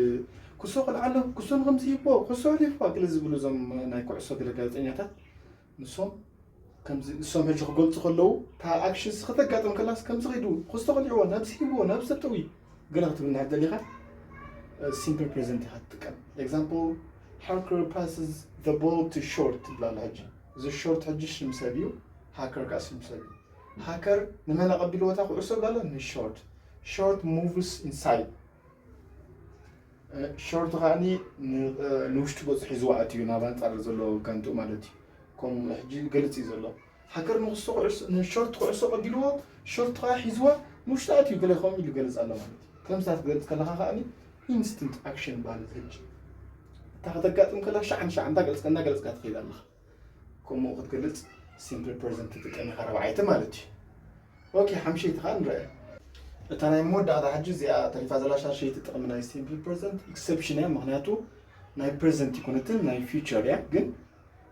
ኩሶ ክልዓሎ ኩሶ ንከምዚ ይቦ ኩሶ ሊፎ ኣክል ዝብሉ እዞም ናይ ኩዕሶ ገለጋለጠኛታት ንሶም ከምዚ ንሶም ሕጂ ክገልፁ ከለዉ እታ ኣክሽንስ ከተጋጥም ከላስ ከምዚ ከይዱ ክስቶ ከሊዕዎ ናብዚ ሂብዎ ናብዚ ተጠዊ ገለ ክትብል እንድሕር ደሊኻ ሲምፕል ፕሬዘንት ኢኻ ትጥቀም example Harker passes the ball to short ትብላለ ሕጂ እዚ ሾርት ሕጂ ሽም ሰብ እዩ ሃከር ከዓ ሽም ሰብ እዩ ሃከር ንመን ኣቐቢልዎ እታ ኩዕሶ ብላለ ንሾርት short moves inside ሾርት ከዓኒ ንውሽጢ ገፁ ሒዝዋ ኣትዩ ናብ ኣንፃር ዘሎ ጋንትኡ ማለት እዩ ከምኡ ሕጂ ገልፅ እዩ ዘሎ ሃከር ንኩሱ ኩዕሶ ንሾርት ኩዕሶ ቀቢልዎ፣ ሾርት ከዓ ሒዝዋ ንውሽጢ ኣትዩ ገለ ከምኡ ኢሉ ይገልፅ ኣሎ ማለት እዩ። ከምስታት ክገልፅ ከለካ ከዓኒ ኢንስቲንክት ኣክሽን ይበሃል እዚ ሕጂ። እታ ከተጋጥም ከላ ሻዕ ንሻዕ እንዳገለፅካ እንዳገለፅካ ትኸይድ ኣለካ። ከምኡ ክትገልፅ ሲምፕል ፕሬዘንት ትጥቀም ኢኻ ራብዓይቲ ማለት እዩ። ኦኬ ሓምሸይቲ ከዓ ንረአ። እታ ናይ መወዳእታ ሕጂ እዚኣ ተሪፋ ዘላ ሻርሸይቲ ጥቕሚ ናይ ሲምፕል ፕሬዘንት ኤክሰፕሽን እያ። ምክንያቱ ናይ ፕሬዘንት ይኮነትን ናይ ፊውቸር እያ። ግን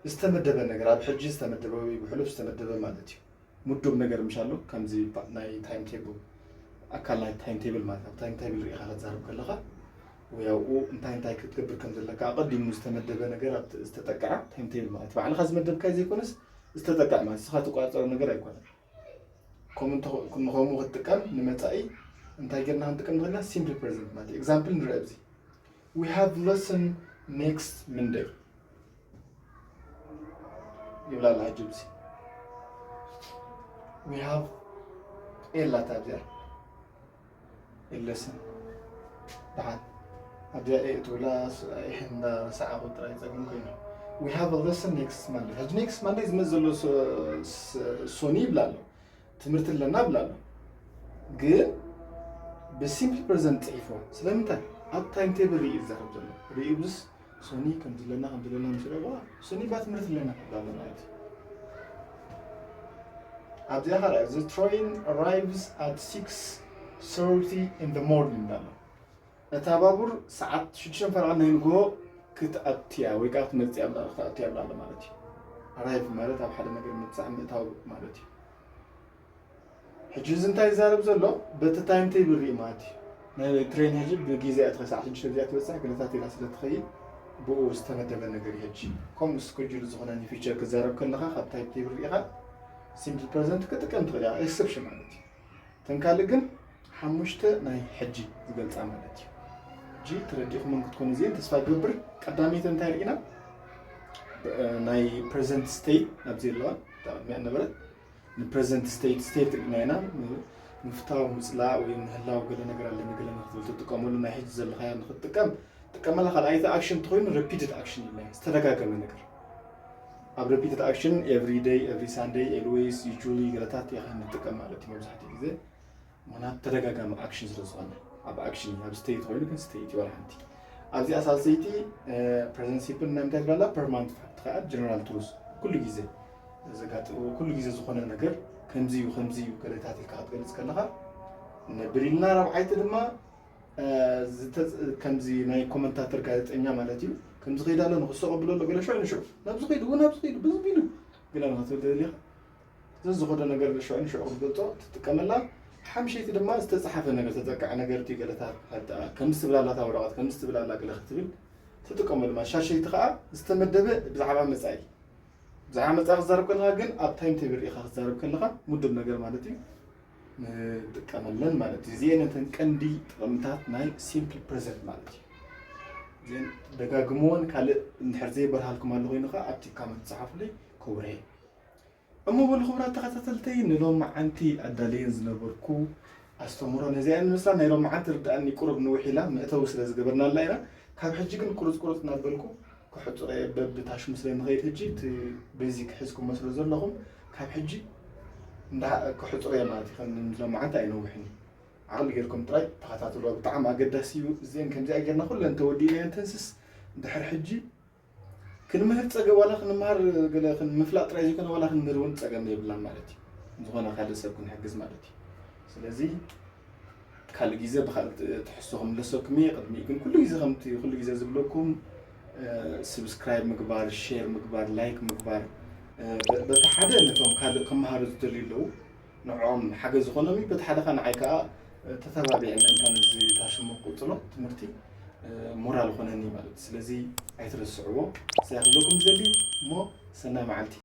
ዝተመደበ ነገር ኣብ ሕጂ ዝተመደበ ወይ ብሕሉፍ ዝተመደበ ማለት እዩ። ምዱብ ነገር ምሻሎ ከምዚ ባ- ናይ ታይም ቴብል ኣካል ናይ ታይም ቴብል ማለት ኣብ ታይም ቴብል ርኢኻ ክትዛረብ ከለኻ ወይ ኣብኡ እንታይ እንታይ ክትገብር ከም ዘለካ ኣቐዲሙ ዝተመደበ ነገር ኣብ ዝተጠቅዐ ታይም ቴብል ማለት ባዕልኻ ዝመደብካዮ ዘይኮነስ ዝተጠቅዐ ማለት ንስኻ ትቆፃፀሮ ነገር ኣይኮነን። ከምኡ እንተ- ንኸምኡ ክትጥቀም ንመፃኢ እንታይ ጌርና ክንጥቀም ንኽእልና ሲምፕል ፕሬዘንት ማለት ኤግዛምፕል ንረአ ኣብዚ we have lesson next Monday ይብላ ኣላ ሕጂ ብዚ we have ኤላታ ኣብዚኣ ኤለስን ደሓን ኣብዚኣ ኤ ትብላ እንዳረሳዓኹ ጥራይ ፀገም ኮይኑ we have lesson next Monday ሕጂ next Monday ዝመፅ ዘሎ ሶኒ ይብላ ኣሎ ትምህርቲ ኣለና ብላ ኣሎ ግን ብሲምፕል ፕሬዘንት ፅሒፎ ስለምንታይ ኣብ ታይም ቴብል ርኢ ዝዛረብ ዘሎ ርኢ ብስ ሶኒ ከም ዘለና ከም ዘለና ምስ ረባ ሶኒ ባ ትምህርቲ ኣለና ብላ ኣሎ ማለት እዩ ኣብዚኣ ካልኣይ the train arrives at six thirty in the morning ብላ ኣሎ እታ ባቡር ሰዓት ሽዱሽተ ፈረቓ ናይ ንግሆ ክትኣትያ ወይ ከዓ ክትመፅእ ኣብ ክትኣትያ ብላ ኣሎ ማለት እዩ arrive ማለት ኣብ ሓደ ነገር ምብፃሕ ምእታው ማለት እዩ ሕጂ እዚ እንታይ ይዛረብ ዘሎ በቲ ታይም ቴብል ርኢ ማለት እዩ ናይ ትሬን ሕጂ ብግዜ እያ ትኸ ሰዓት ሽዱሽተ እዚኣ ትበፅሕ ግለታት ኢላ ስለ ትኸይድ ብኡ ዝተመደበ ነገር እዩ ሕጂ ከምኡ ስኩጅል ዝኾነ ፊቸር ክዛረብ ከለካ ካብ ታይም ቴብል ርኢኻ ሲምፕል ፕሬዘንት ክጥቀም ትኽእል እያ ኤክሰፕሽን ማለት እዩ ተንካልእ ግን ሓሙሽተ ናይ ሕጂ ዝገልፃ ማለት እዩ ሕጂ ተረዲእኹምን ክትኮኑ እዚአን ተስፋ ይገብር ቀዳመይተ እንታይ ርኢና ናይ ፕሬዘንት ስቴት ኣብዚ ኣለዋ ቅድሚያ ነበረት ንፕሬዘንት ስቴት ስቴት ርኢና ኢና ምፍታው ምፅላእ ወይ ምህላው ገለ ነገር ኣለኒ ገለ ንክትብል ትጥቀመሉ ናይ ሕጂ ዘለካዮ ንክትጥቀም ጥቀመላ ካልኣይቲ ኣክሽን ተኮይኑ ሪፒትድ ኣክሽን ኢልና ዝተደጋገመ ነገር ኣብ ሪፒትድ ኣክሽን every day every Sunday always usually ገለታት ኢኻ ንጥቀም ማለት እዩ መብዛሕትኡ ግዜ ምክንያቱ ተደጋጋሚ ኣክሽን ስለ ዝኾነ ኣብ ኣክሽን ኣብ ስቴት ኮይኑ ግን ስቴት ይበል ሓንቲ ኣብዚኣ ሳልሰይቲ ፕሬዘንት ሲምፕል ናይ ምንታይ ትብላላ ፐርማንት ፋክት ከዓ ጀነራል ትሩስ ኩሉ ግዜ ዘጋጥም ኩሉ ግዜ ዝኾነ ነገር ከምዚ እዩ ከምዚ እዩ ገለታት ኢልካ ክትገልፅ ከለካ ነብር ኢልና ራብዓይቲ ድማ ከምዚ ናይ ኮመንታተር ጋዜጠኛ ማለት እዩ ከምዚ ከይዳ ኣሎ ንክሶ ቀብሎ ኣሎ ገለ ሽዑ ንሽዑ ናብዚ ከይዱ እውን ኣብዚ ከይዱ በዚ ቢሉ ገለ ንክትብል ደሊኻ ዘዝኾደ ነገር ሽዑ ንሽዑ ክትገልፆ ትጥቀመላ ሓምሸይቲ ድማ ዝተፀሓፈ ነገር ተጠቅዐ ነገር እቲ ገለታት ከምዚ ትብላላ እታ ወረቐት ከምዚ ትብላላ ገለ ክትብል ትጥቀመሉ ማለት ሻሸይቲ ከዓ ዝተመደበ ብዛዕባ መፃኢ ብዛዕባ መፃኢ ክዛረብ ከለካ ግን ኣብ ታይም ቴብል ኢኻ ክዛረብ ከለካ ምዱብ ነገር ማለት እዩ ንጥቀመለን ማለት እዩ እዚአን እተን ቀንዲ ጥቕምታት ናይ ሲምፕል ፕሬዘንት ማለት እዩ እዚአን ደጋግምዎን ካልእ እንድሕር ዘይበርሃልኩም ኣሎ ኮይኑ ከዓ ኣብቲ ካመንት ፀሓፉለይ ክብርሀ እሞ በሉ ክቡራት ተኸታተልተይ ንሎማዓንቲ ኣዳለየን ዝነበርኩ ኣስተምህሮ ነዚኣን ምስላ ናይ ሎማዓንቲ ርድኣኒ ቁሩብ ንውሕ ኢላ መእተዊ ስለ ዝገበርናላ ኢና ካብ ሕጂ ግን ቁርፅ ቁርፅ እናበልኩ ክሕፅሮ እየ በብታሽሙ ስለ ንኸይድ ሕጂ እቲ ቤዚክ ሒዝኩሞ ስለ ዘለኹም ካብ ሕጂ እንዳ ክሕፅሮ እየ ማለት እዩ ከም ሎማዓንቲ ኣይነውሕን እዩ ዓቕሊ ጌርኩም ጥራይ ተኸታተልዋ ብጣዕሚ ኣገዳሲ እዩ እዚአን ከምዚኣ ጌርና ኩለን ተወዲእናየን ተንስስ ድሕር ሕጂ ክንምህር ፀገም ዋላ ክንመሃር ገለ ምፍላጥ ጥራይ ዘይኮነ ዋላ ክንምህር እውን ፀገም የብላን ማለት እዩ ዝኾነ ካልእ ሰብ ክንሕግዝ ማለት እዩ ስለዚ ካልእ ግዜ ብካልእ ትሕዝቶ ክምለሰኩም እየ ቅድሚኡ ግን ኩሉ ግዜ ከምቲ ኩሉ ግዜ ዝብለኩም ስብስክራይብ ምግባር ሼር ምግባር ላይክ ምግባር በቲ ሓደ ነቶም ካልእ ክመሃሩ ዝደልዩ ኣለዉ ንዕኦም ሓገዝ ዝኾኖም እዩ በቲ ሓደ ከዓ ንዓይ ከዓ ተተባቢዐ ምእንታን እዚ ታሽሙ ቅፅሎ ትምህርቲ ሞራል ኾነኒ ማለት ስለዚ ኣይትረስዕዎ እዚኣ ክብለኩም ዘሊ እሞ ሰናይ መዓልቲ